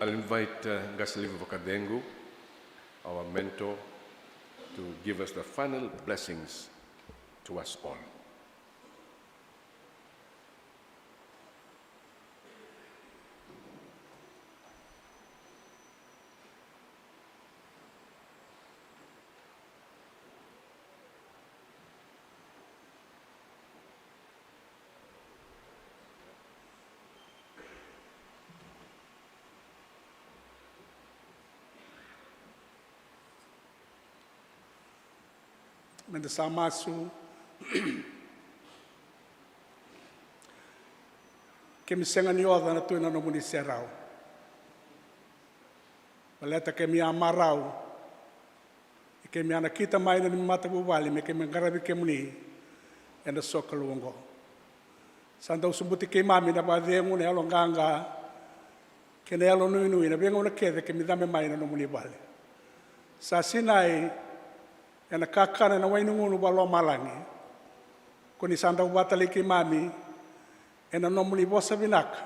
I'll invite uh, Qase Levu Vakacegu, our mentor, to give us the final blessings to us all. Meda sa masu. Kemi sega ni oca na tu ena nomuni serau. Baleta kemi a marau. Kemi a nakita mai na neimami matavuvale me kemi qaravi kemuni ena sokalou oqo. Sa dau sobuti keimami na vakacegu, na yaloqaqa kei na yalonuinui ena veigauna kece kemi cabe mai na nomuni vale. Sa sinai ena kakana ena wai ni gunu vakalomalagi. Ko ni sa dau vakatalai keimami ena nomuni vosa vinaka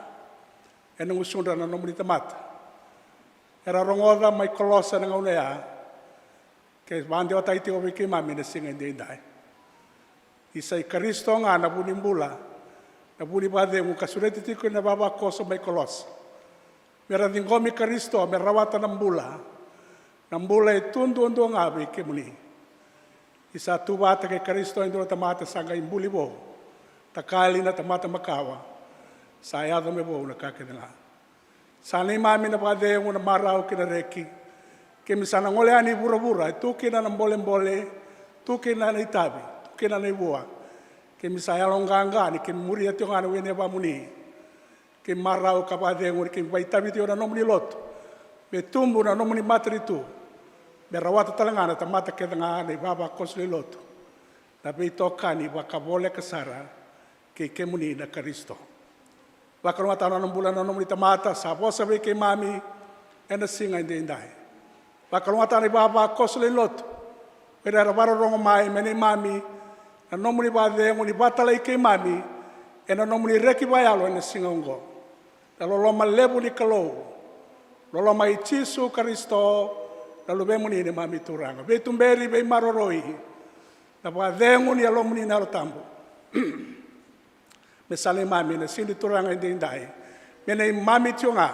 ena gusudra na nomuni tamata era rogoca mai Kolosa ena gauna oya, ke vakadewataki tiko vei keimami ena siga edaidai. Ni sa i Karisito ga na vu ni bula, na vu ni vakacegu ka sureti tiko ena ivavakoso mai Kolosa, me ra ciqomi Karisito me rawata na bula, na bula e tu duadua ga vei kemuni. Ni sa tu vata kei Karisito e dua na tamata sa qai buli vou, takali na tamata makawa, sa yaco me vou na ka kece ga. Sa neimami na vakacegu, na marau kei na reki. Kemi sa na gole yani i vuravura e tu kina na bolebole, tu kina na itavi, tu kina na ivua. Kemi sa yaloqaqa ni kemi muria tiko ga na wai ni yavamuni. Kemi marau ka vakacegu ni kemi vakaitavi tiko na nomuni lotu, me tubu na nomuni matanitu, me rawata tale ga na tamata kece ga na ivavakoso ni lotu, na veitokani vakavoleka sara kei kemuni na Karisito. Vakalougatataka na nona bula na nomuni tamata sa vosa vei keimami ena siga edaidai. Vakalougatataka na ivavakoso lewe ni lotu, o ira era vakarorogo mai, me neimami na nomuni vakacegu ni vakatalai keimami ena nomuni reki vakayalo ena siga oqo. Na loloma levu ni Kalou, loloma i Jisu Karisito na Luvemuni, neimami Turaga, veituberi, veimaroroi, na vakacegu ni Yalomuni na Yalo Tabu. Me sa neimami ena siga ni Turaga edaidai, me neimami tiko ga,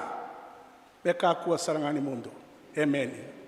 me kakua sara ga ni mudu. Emeni.